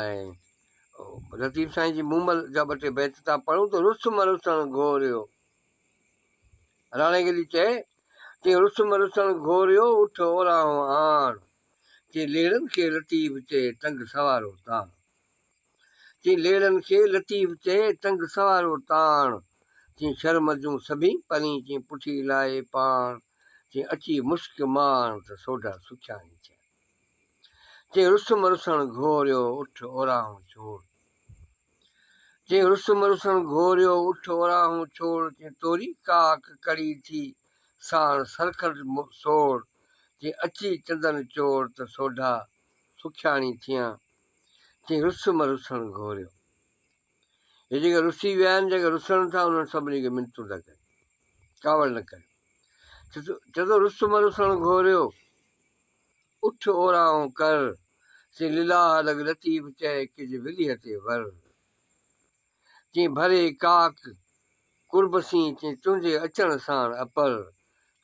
A: ۽ لطيف سائين جي مومل جا ٻه ٽي بيت ٿا پڙهون ته رس مرسڻ گهوريو راڻي گلي چئي چي رس مرسڻ گهوريو اٺ اوراهون آڻ چي ليڙن کي لطيف چئي تنگ سوارو تاڻ. چي ليڙن کي لطيف چئي تنگ سوارو تاڻ. چي شرم جون سڀين پرين چي پٺي لائي پاڻ. چي اچي مشڪ ماڻ ته سوڍا سکياڻي ٿيان. چي رسم رسڻ گهوريو اٺ اوراهون ڇوڙ. چي رسم رسڻ گهوريو اٺ اوراهون ڇوڙ. چي توري ڪاڪ ڪڙي ٿي ساڻ سرکڙ سوڙ. چي اچي چندن چوڙ ته سوڍا سکياڻي ٿيان. چي رسم رسڻ گهوريو. هي جيڪي رسي ويا آهن، جيڪي رسڻ ٿا، انهن سڀني کي منتون ٿا ڪريون، ڪاوڙ نه ڪريو. چي ٿو رسم رسڻ گهوريو، اٺ اورانهون ڪر، چي لله لڳ لطيف چئي ڪج وليهه تي ور. چي ڀري ڪاڪ قرب سين، چي تنهنجي اچڻ ساڻ اپر،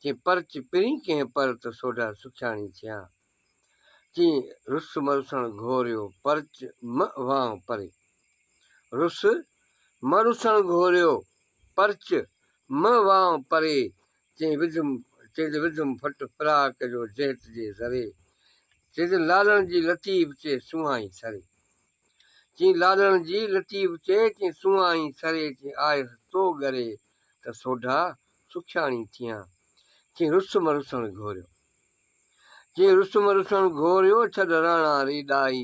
A: چي پرچ پرين ڪنهن پر ته سوڍا سکياڻي ٿيان. چي رس مرسڻ گهوريو، پرچ م وانء پري. رس مرسڻ گهوريو، پرچ م وانء پري، چي وڌم چي ته وڌم ڦٽ فراق جو جهت جي ذري، چي ته لالڻ جي لطيف چي سونهان ئي سري. چي لالڻ جي لطيف چي چي سونهان ئي سري، چي آيس تو ڳري ته سوڍا سکياڻي ٿيان، چي رس مرسڻ گهوريو. چي رس مرسڻ گهوريو، ڇڏ راڻا ري ڏائي.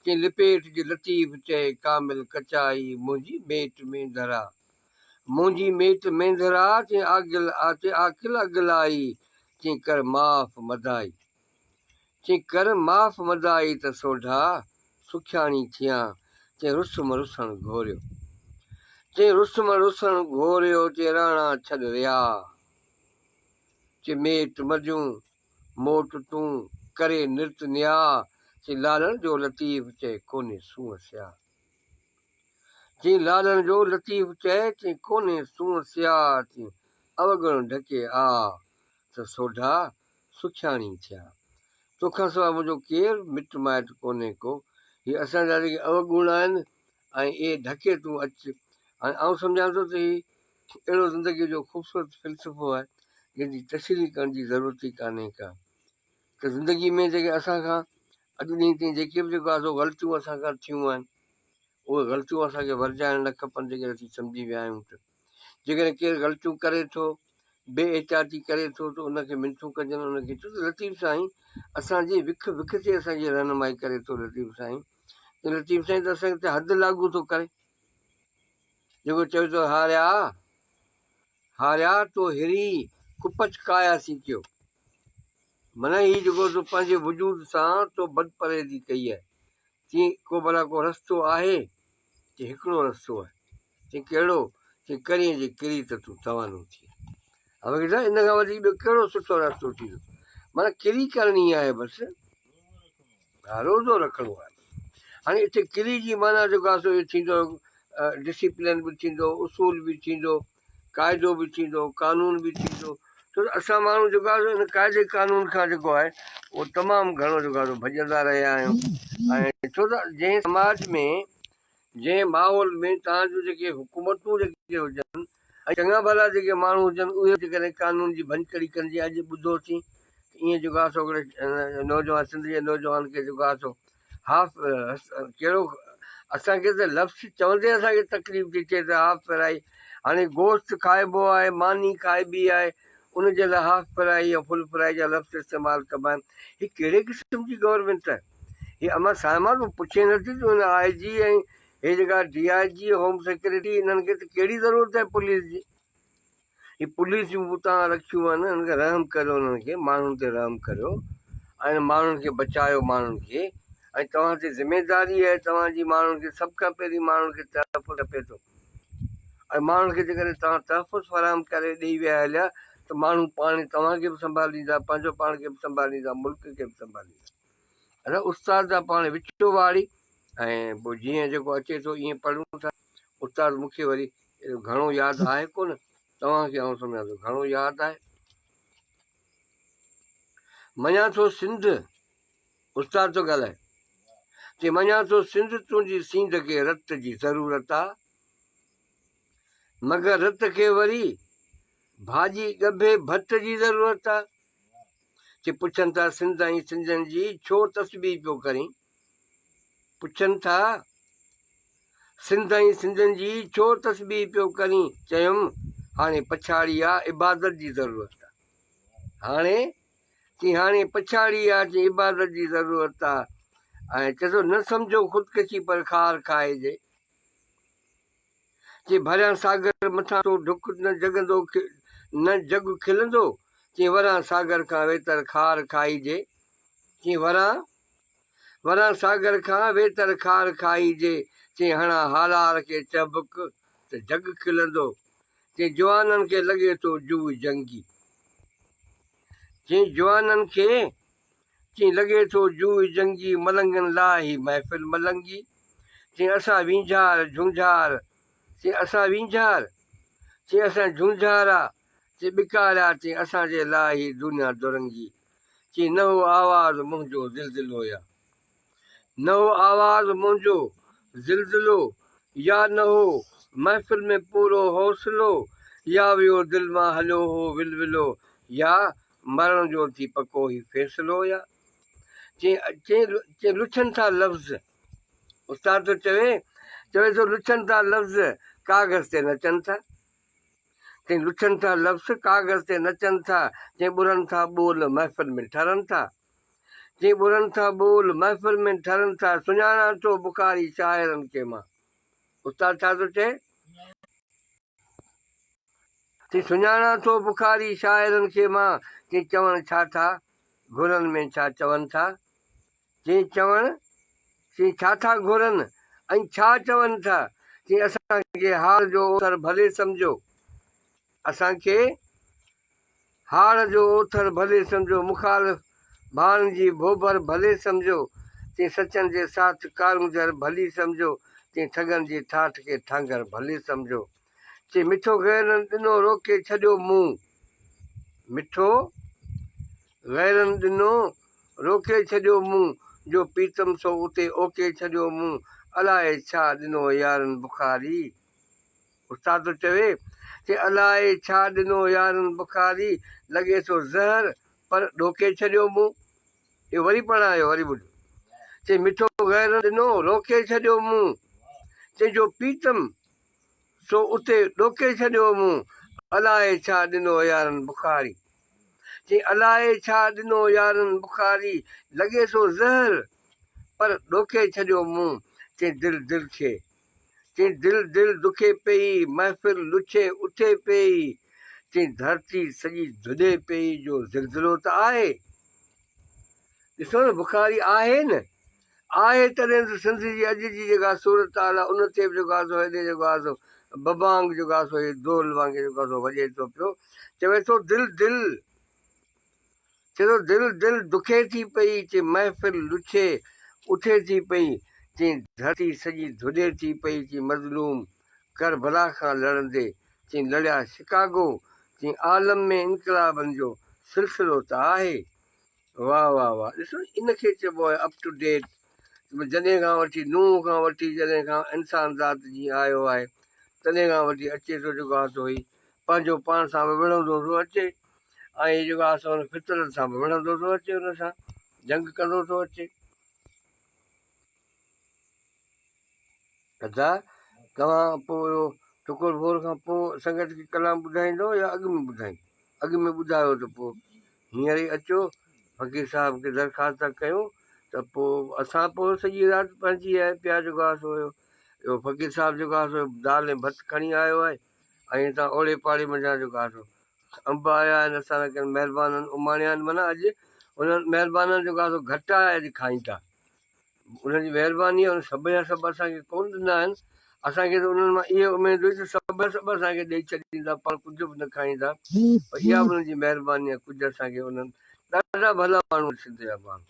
A: چي لپيٽ جي لطيف چئي ڪامل ڪچائي، منهنجي ميٽ مينڌرا. منهنجي ميٽ مينڌرا، چي آگل چي عاقل اڳلائي، چي ڪر معاف مدائي. چي ڪر معاف مدائي ته سوڍا سکياڻي ٿيان، چي رس مرسڻ گهوريو. چي رس مرسڻ گهوريو، چي راڻا ڇڏ ريا. چي ميٽ مجون موٽ تون، ڪري نرت نياء، چي لالڻ جو لطيف چئي ڪونهي سونهن سياء. چي لالڻ جو لطيف چئي، چي ڪونهي سونهن سياء، چي اوگڻ ڍڪي آء، ته سوڍا سکياڻي ٿيان. توکان سواء منهنجو ڪير مٽ مائٽ ڪونهي ڪو. هي اسان جا جيڪي اوگڻ آهن ۽ اهي ڍڪي تون اچ. هاڻي آئون سمجهان ٿو ته هي اهڙو زندگيء جو خوبصورت فلسفو آهي، جنهن جي تشريح ڪرڻ جي ضرورت ئي ڪانهي ڪا. ته زندگيء ۾ جيڪي اسان کان اڄ ڏينهن تائين جيڪي به جيڪو آهي سو غلطيون اسان کان ٿيون آهن، اهي غلطيون اسان کي ورجائڻ نه کپن جيڪڏهن اسين سمجهي ويا آهيون ته. جيڪڏهن ڪير غلطيون ڪري ٿو، بي احتياطي ڪري ٿو ته ان کي منٿون ڪجن، ان کي ڇو ته لطيف سائين اسان جي وک وک تي اسان جي رهنمائي ڪري ٿو لطيف سائين ته لطيف سائين ته اسان کي حد لاڳو ٿو ڪري جيڪو چوي ٿو هاريا هاريا تو هري ڪپچ ڪايا سين ڪيو معنيٰ هي جيڪو تو پنهنجي وجود سان تو بدپرهيزي ڪئي آهي چي ڪو ڀلا ڪو رستو آهي؟ چي هڪڙو رستو آهي. چي ڪهڙو؟ چي ڪرين جي ڪري ته تون توانو ٿئين. هاڻي ڏس ان کان وڌيڪ ٻيو ڪهڙو سٺو رستو ٿيندو؟ معنيٰ ڪري ڪرڻي آهي بس. ها روزو رکڻو آهي. هاڻي اتي ڪري جي معنيٰ جيڪو آهي سو اهو ٿيندو ڊسيپلين به ٿيندو، اصول به ٿيندو. قاعدو به ٿيندو، قانون به ٿيندو، ڇو ته اسان ماڻهو جيڪو آهي سو ان قاعدي قانون کان جيڪو آهي اهو تمام گهڻو جيڪو آهي سو ڀڄندا رهيا آهيون ۽ ڇو ته جنهن سماج ۾ جنهن ماحول ۾ تان جون جيڪي حڪومتون جيڪي هجن ۽ چڱا ڀلا جيڪي ماڻهو هجن اهي جيڪڏهن قانون جي ڀڃڪڙي ڪن جيئن اڄ ٻڌوسين ته ائين جيڪو آهي سو هڪڙي نوجوان سنڌ جي نوجوان کي جيڪو آهي سو هاف ڪهڙو اسان کي ته لفظ چوندي اسان کي تڪليف ٿي ٿئي ته هاف فرائي هاڻي گوشت کائبو آهي ماني کائبي آهي ان جي لاء هاف فرائي يا فل فرائي جا لفظ استعمال ڪبا آهن هي ڪهڙي قسم جي گورنمينٽ آهي هي اما صاحبه تون پڇين نٿي ته هن آء جي ۽ هي جيڪا ڊي I جي هوم سيڪريٽري انهن کي ته ڪهڙي ضرورت آهي پوليس جي هي پوليس جون به تان رکيون آهن انهن کي رحم ڪريو انهن کي ماڻهن تي رحم ڪريو ۽ ماڻهن کي بچايو ماڻهن کي ۽ توهان تي ذميداري آهي توهان جي ماڻهن کي سڀ کان پهرين ماڻهن کي تحفظ کپي ٿو ۽ ماڻهن کي جيڪڏهن توهان تحفظ فراهم ڪري ڏئي ويا هليا ته ماڻهو پاڻ توهان کي به سنڀاليندا پنهنجو پاڻ کي به سنڀاليندا ملڪ کي به سنڀاليندا ادا استاد جا پاڻ وچو واڙي ۽ پوء جيئن جيڪو اچي ٿو ائين پڙهون ٿا. استاد مون کي وري ايڏو گهڻو ياد آهي ڪونه، توهان کي آئون سمجهان ٿو گهڻو ياد آهي. مڃان ٿو سنڌ، استاد ٿو ڳالهائي، چي مڃان ٿو سنڌ تنهنجي سينڌ کي رت جي ضرورت آ، مگر رت کي وري ڀاڄي ڳڀي ڀت جي ضرورت آ. چي پڇن ٿا سنڌ ۽ سنڌين جي ڇو تسبيح پيو ڪرين؟ پڇن ٿا سنڌ ۽ سنڌين جي ڇو تسبيح پيو ڪرين؟ چيم هاڻي پڇاڙي آ عبادت جي ضرورت آ. هاڻي؟ چي هاڻي پڇاڙي آ چي عبادت جي ضرورت آ. ۽ چي ٿو نه سمجهو خودڪشي پر خار کائجي. چي ڀريان ساگر مٿان تو ڍڪ نه جڳندو نه جڳ کلندو، چي وران ساگر کان ويتر خار کائجي، چي وران وران ساگر کان ويتر خار کائجي، چي هڻان هالار کي چهبڪ ته جڳ کلندو، چي جوانن کي لڳي ٿو جوء جنگي، چي جوانن کي چي لڳي ٿو جوء جنگي ملنگن لاء هي محفل ملنگي. چي اسان وينجهار جهونجهار، چي اسان وينجهار، چي اسان جهونجهارا، چي ٻڪاريا، چي اسان جي لاء هي دنيا دورنگي، چي نه هو آواز منهنجو زلزلو يا نه هو آواز منهنجو زلزلو يا نه هو محفل ۾ پورو حوصلو يا ويو دل مان هليو هو ولولو يا مرڻ جو ٿي پڪو هي فيصلو يا چي چي چي لڇن ٿا لفظ استاد ٿو چوي، چوي ٿو لڇن ٿا لفظ ڪاغذ تي نچن ٿا. چئي لڇن ٿا لفظ ڪاغذ تي نچن ٿا، چئي ٻرن ٿا ٻول محفل ۾ ٺرن ٿا. چئي ٻرن ٿا ٻول محفل ۾ ٺرن ٿا، سڃاڻان ٿو بخاري شاعرن کي مان. استاد ڇا ٿو چئي؟ چئي سڃاڻان ٿو بخاري شاعرن کي مان، چئي چوڻ ڇا ٿا گهرن ۾ ڇا چون ٿا. چي چوڻ، چي ڇا ٿا گهرن ۽ ڇا چون ٿا؟ چي اسان کي هاڙ جو اوٿر ڀلي سمجهو، اسان کي هاڙ جو اوٿر ڀلي سمجهو، مخالف ڀاڻ جي ڀوڀر ڀلي سمجهو، چي سچن جي ساٿ ڪارونجهر ڀلي سمجهو، چي ٺڳن جي ٺاٺ کي ٺانگر ڀلي سمجهو. چي مٺو غيرن ڏنو روڪي ڇڏيو مون، مٺو غيرن ڏنو. روڪي ڇڏيو مون، جو پيتم سو اتي اوڪي ڇڏيو مون، الائي ڇا ڏنو يارن بخاري. استاد ٿو چوي چي الائي ڇا ڏنو يارن بخاري، لڳي ٿو زهر پر ڏوڪي ڇڏيو مون. اهو وري پڙهان اهو وري ٻڌ. چي مٺو غيرن ڏنو روڪي ڇڏيو مون، چي جو پيتم سو اتي ڏوڪي ڇڏيو مون، الائي ڇا ڏنو يارن بخاري. چي الائي ڇا ڏنو يارن بخاري، لڳي ٿو زهر پر ڏوڪي ڇڏيو مون، چي دل دل کي. چي دل دل دکي پيئي، محفل لڇي اٿي پيئي، چي ڌرتي سڄي ڌڏي پيئي جو زلزلو ته آهي. ڏسو نه بخاري آهي نه آهي تڏهن ته سنڌ جي اڄ جي جيڪا صورت حال آهي ان تي به جيڪو آهي سو هيڏي جيڪو آهي سو ببانگ جيڪو آهي سو هي دول وانگي جيڪو آهي سو وڄي ٿو پيو. چوي ٿو دل دل چي ٿو دل دل دکي ٿي پئي، چي محفل لڇي اٿي ٿي پئي، چي ڌرتي سڄي ڌڏي ٿي پئي، چي مظلوم ڪربلا کان لڙندي، چي لڙيا شڪاگو، چي عالم ۾ انقلابن جو سلسلو ته آهي. واه واه واه ڏسو ان کي چئبو آهي اپ ٽو ڊيٽ جڏهن کان وٺي نوح کان وٺي جڏهن کان انسان ذات جي آيو آهي تڏهن کان وٺي اچي ٿو جيڪو آهي سو هي پنهنجو پاڻ سان به وڙهندو ٿو اچي ۽ هي جيڪو آهي سو ان فطرت سان به وڙهندو ٿو اچي ان سان جنگ ڪندو ٿو اچي. ادا توهان پوء اهو ٽڪر ڀور کان پوء سنگت کي ڪلام ٻڌائيندو يا اڳ ۾ ٻڌائيندو؟ اڳ ۾ ٻڌايو ته پوء هينئر ئي اچو فقير صاحب کي درخواست ٿا ڪيون ته پوء اسان پوء سڄي رات پنهنجي آهي پيا جيڪو آهي سو اهو فقير صاحب جيڪو آهي سو دال ۽ ڀت کڻي آيو آهي ۽ هتان اوڙي پاڙي منجهان جيڪو آهي سو انب آيا آهن اسان لاء ڪن مهربانن اماڻيا آهن معنيٰ اڄ انهن مهربانن جيڪو آهي سو گهٽ آهي اڄ کائين ٿا انهن جي مهرباني آهي سڀ جا سڀ اسان کي ڪونه ڏنا آهن اسان کي ته انهن مان اها اميد هئي ته سڀ جا سڀ اسان کي ڏئي ڇڏيندا پاڻ ڪجهه به نه کائيندا پر اها به انهن جي مهرباني آهي ڪجهه اسان کي انهن ڏاڍا ڀلا ماڻهو سنڌ جا ماڻهو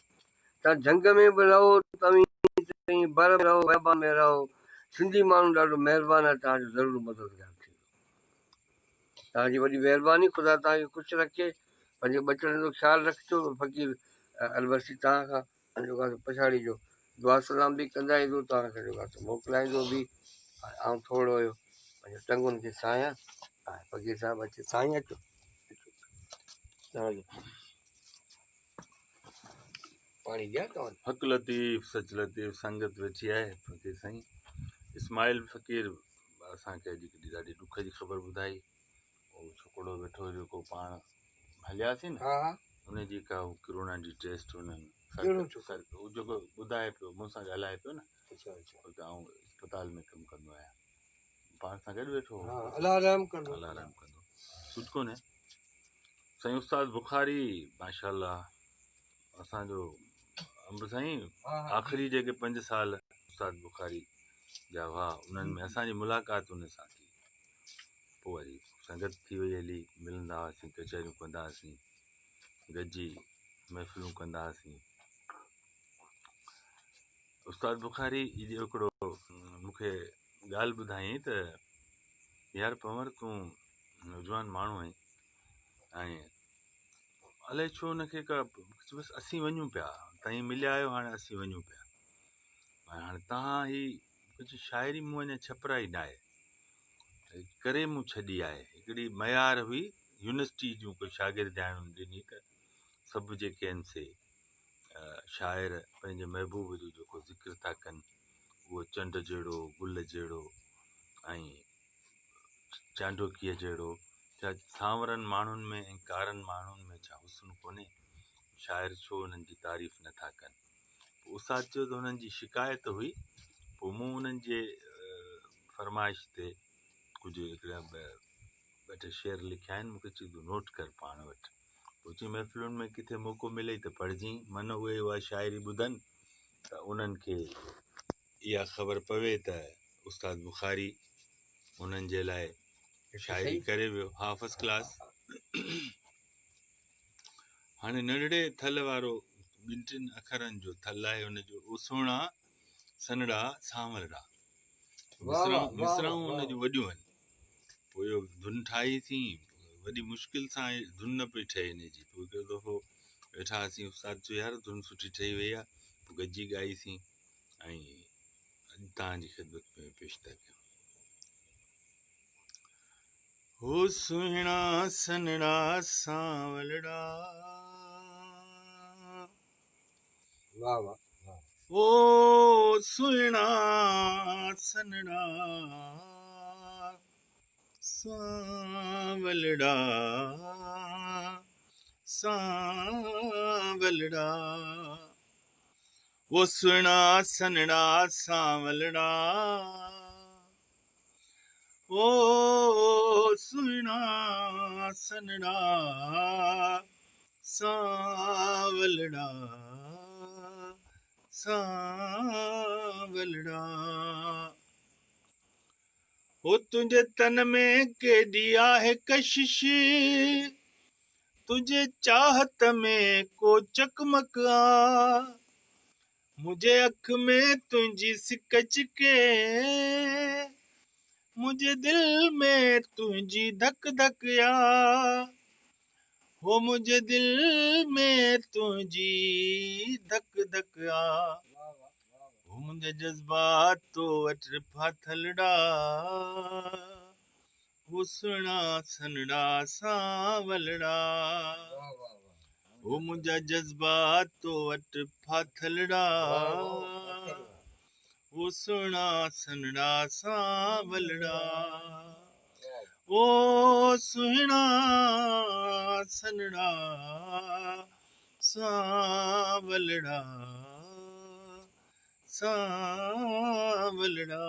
A: تان جهنگ ۾ به رهو توهين بر ۾ رهو بيابان ۾ رهو سنڌي ماڻهو ڏاڍو مهربان آهي توهان جو ضرور مددگار ٿيندو توهان جي وڏي مهرباني خدا توهان کي خوش رکي پنهنجي ٻچڙن جو خيال رکجو فقير البسي توهان کان جيڪو آهي پڇاڙي جو دعا سلام به ڪندائيندو توهان کي جيڪو آهي موڪلائيندو به آئون ٿورو اهو پنهنجو ٽنگن کي ساهيان فقير صاحب اچي سائين اچو پاڻي ڏيان توهان
B: حق لطيف سچ لطيف سنگت ويٺي آهي فقير سائين اسماعيل فقير اسان کي اڄ هڪڙي ڏاڍي ڏک جي خبر ٻڌائي اهو ڇوڪرو ويٺو جيڪو پاڻ هلياسين نه ان جي ڪا ڪرونا جي ٽيسٽ انهن هو جيڪو ٻڌائي پيو مون سان ڳالهائي پيو نه ته آئون اسپتال ۾ ڪم ڪندو آهيان پاڻ سان گڏ ويٺو هو
A: الله رحم ڪندو
B: الله رحم ڪندو سوچ ڪونهي سائين استاد بخاري ماشاءالله اسان جو انب سائين آخري جيڪي 5 سال استاد بخاري جا هئا انهن ۾ اسان جي ملاقات ان سان ٿي پوء وري سنگت ٿي وئي هلي ملندا هئاسين ڪچهريون ڪندا هئاسين گڏجي محفلون ڪندا هئاسين استاد بخاري جو هڪڙو مون کي ڳالهه ٻڌائين ته يار پنور تون نوجوان ماڻهو آهين ۽ الائي ڇو هن کي ڪا بس اسين وڃون پيا تائين مليا آهيو هاڻي اسين وڃون پيا هاڻي تهان هي ڪجهه شاعري مون اڃا ڇپرائي نه آهي ڪري مون ڇڏي آهي هڪڙي معيار هئي يونيورسٽي جون ڪجهه شاگردياڻين ڏني ته سڀ جيڪي آهن سي شاعر پنهنجي محبوب جو جيڪو ذڪر ٿا ڪن اهو چنڊ جهڙو گل جهڙو ۽ چانڊوڪيء جهڙو ڇا سانورن ماڻهن ۾ ۽ ڪارن ماڻهن ۾ ڇا حسن ڪونهي؟ شاعر ڇو انهن جي تعريف نه ٿا ڪن؟ پوء استاد چيو ته هنن جي شڪايت هئي، پوء مون انهن جي فرمائش تي ڪجهه هڪڙا ٻه ٽي شعر لکيا آهن، مون کي چيو تون نوٽ ڪر پاڻ وٽ. پوء چيائين محفلن ۾ ڪٿي موقعو ملئي ته پڙهجين، من اهي اها شاعري ٻڌن ته انهن کي اها خبر پوي ته استاد بخاري انهن جي لاء شاعري ڪري ويو. ها فرسٽ ڪلاس. هاڻي ننڍڙي ٿل وارو ٻن ٽن اکرن جو ٿل آهي ان جو او سهڻا سنهڙا سانورڙا مصرعون ان جون وڏيون آهن پوء اهو ڌن ٺاهي سين وڏي مشڪل سان ڌن نه پئي ٺهي ان جي پوء هڪڙو دفعو ويٺا هئاسين استاد چيو يار ڌن سٺي ٺهي وئي آهي پوء گڏجي ڳائيسين ۽ اڄ توهان جي خدمت ۾ پيش ٿا ڪيون. هو سهڻا سنهڙا سانولڙا.
A: واھ واھ واھ.
B: او سهڻا سنهڙا سانولڙا سانولڙا. او سهڻا سنهڙا سانولڙا. او سهڻا سنهڙا سانولڙا سانولڙا. او تنهنجي تن ۾ ڪيڏي آهي ڪشش، تنهنجي چاهت ۾ ڪو چقمق آ. منهنجي اک ۾ تنهنجي سڪ چڪي، منهنجي دل ۾ تنهنجي ڌڪ ڌڪ آ. هو منهنجي دل ۾ تنهنجي ڌڪ ڌڪ آ. هو منهنجا جذبات تو وٽ ڦاٿلڙا. هو سهڻا سنهڙا سانولڙا. هو منهنجا جذبات تو وٽ ڦاٿلڙا. هو سهڻا سنهڙا سانولڙا. او سهڻا سنهڙا سانولڙا سانولڙا.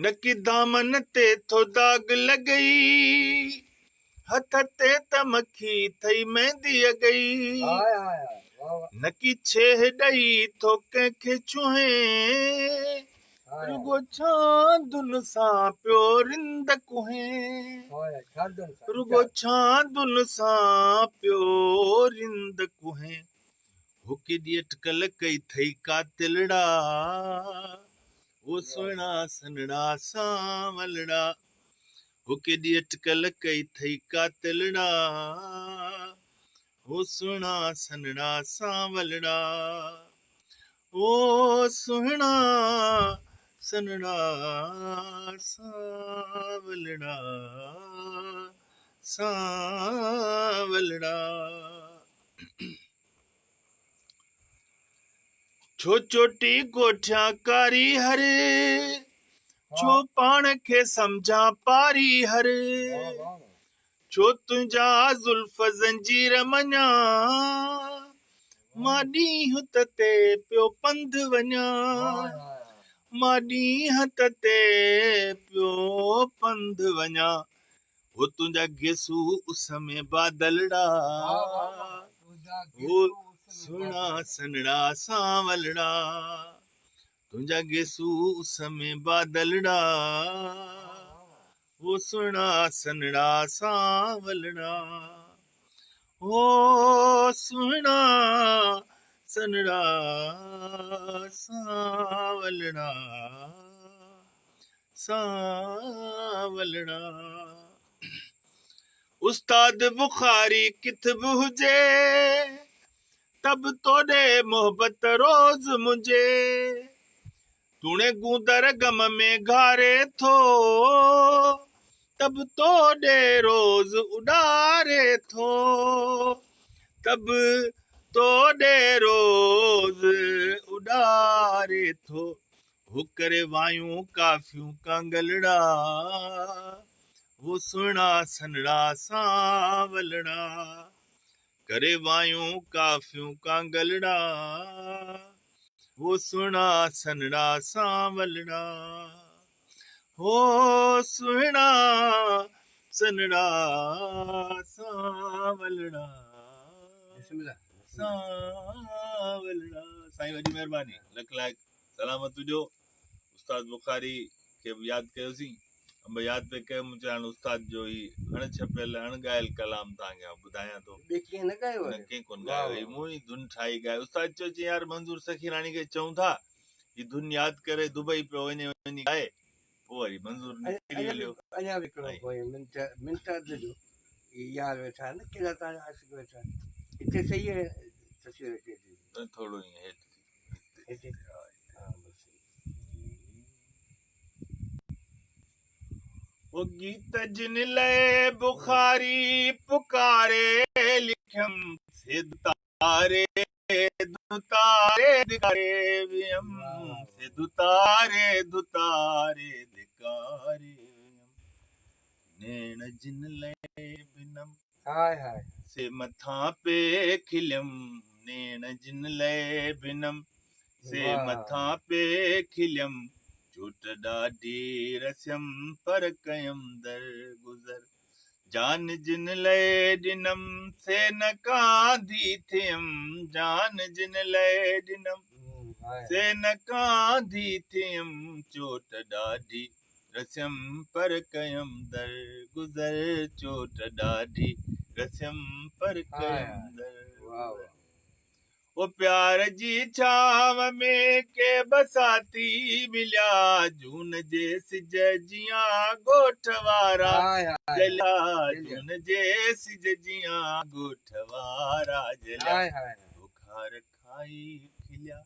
B: نڪي دامن تي ٿو داغ لڳئي، هٿ تي ته مکي ٿئي ميندي اڳئي. نڪي ڇيهه ڏئي ٿو ڪنهن کي ڇهين، رڳو ڇاندن سان پيو رند ڪهين. رڳو ڇاندن سان پيو رند ڪهين. هو ڪيڏي اٽڪل ڪئي ٿئي قاتلڙا، او سهڻا سنهڙا سانولڙا. هو ڪيڏي اٽڪل ڪئي ٿئي قاتلڙا، او سهڻا سنهڙا سانولڙا. او سهڻا سنهڙا سانولڙا سانولڙا. ڇو چوٽي ڪوٺيان ڪاري هر، ڇو پاڻ کي سمجهان پاري هر. ڇو تنهنجا زلف زنجير مڃان، مان ڏينهن تتي پيو پنڌ وڃان. مان ڏينهن تتي پيو پنڌ وڃان. هو تنهنجا گيسو اس ۾ بادلڙا، هو سهڻا سنهڙا سانولڙا. تنهنجا گيسو اس ۾ بادلڙا، هو سهڻا سنهڙا سانولڙا. هو سهڻا سنهڙا سانولڙا سانولڙا. استاد بخاري ڪٿ به هجي، ته به توڏي محبت روز منهنجي. توڻي گوندر غم ۾ گهاري ٿو، ته به توڏي روز اڏاري ٿو. ته به توڏي روز اڏاري ٿو. هو ڪري وايون ڪافيون ڪانگلڙا، هو سهڻا سنهڙا سانولڙا. ڪري وايون ڪافيون ڪانگلڙا، هو سهڻا سنهڙا سانولڙا. هو سهڻا سنهڙا سانولڙا سانولڙا. سائين وڏي مهرباني، لک لائق، سلامت هجو. استاد بخاري کي به ياد ڪيوسين، انب ياد پئي ڪيم، مون چيو هاڻ استاد جو هي اڻ ڇپيل اڻ ڳايل ڪلام توهان کي آئون ٻڌايان ٿو.
A: ٻئي ڪنهن نه ڳايو
B: نه
A: آهي؟
B: ڪنهن ڪونه
A: واهه
B: ڳايو، هي
A: واهه.
B: مون ئي ڌن ٺاهي ڳائي. استاد چيو چي يار منظور سخيراڻي کي چئون ٿا هي ڌن ياد ڪري دبئي پيو وڃي وڃي ڳائي، پوء وري منظور نڪري
A: اڃا
B: هليو.
A: به اڃا به هڪڙو
B: ۽
A: پوئين منٽ منٽ اڌ جو هي يار ويٺا آهن نه ڪهڙا توهان جا عاشق ويٺا آهن هتي صحيح آهي تصوير اچي ٿي.
B: نه ٿورو ائين هيٺ
A: ٿي هتي ها بس صحيح.
B: او گيت جن لئه بخاري پڪاري لکيم سي تاري ڌتاري ڌڪاري ويم سي ڌتاري ڌتاري ڌڪاري ويم نيڻ جن لئه بنم
A: هاء هاء
B: سي مٿان پي کليم نيڻ جن لئه بنم سي مٿان پي کليم چوٽ ڏاڍي رسيم پر ڪيم در گذر جان جن لئه ڏنم سي نه ڪانڌي ٿيم جان جن لئه ڏنم سي نه ڪانڌي ٿيم چوٽ ڏاڍي رسيم پر ڪيم در گذر چوٽ ڏاڍي رسيم پر ڪيم در گذر او پيار جي ڇانو ۾ ڪي بساتي مليا جون جي سج جيان ڳوٺ وارا جليا جون جي سج جيان ڳوٺ وارا جليا بخار کائي کليا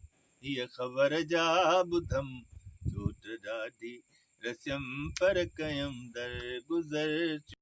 B: هيء خبر جا ٻڌم چوٽ ڏاڍي رسيم پر ڪيم در گذر.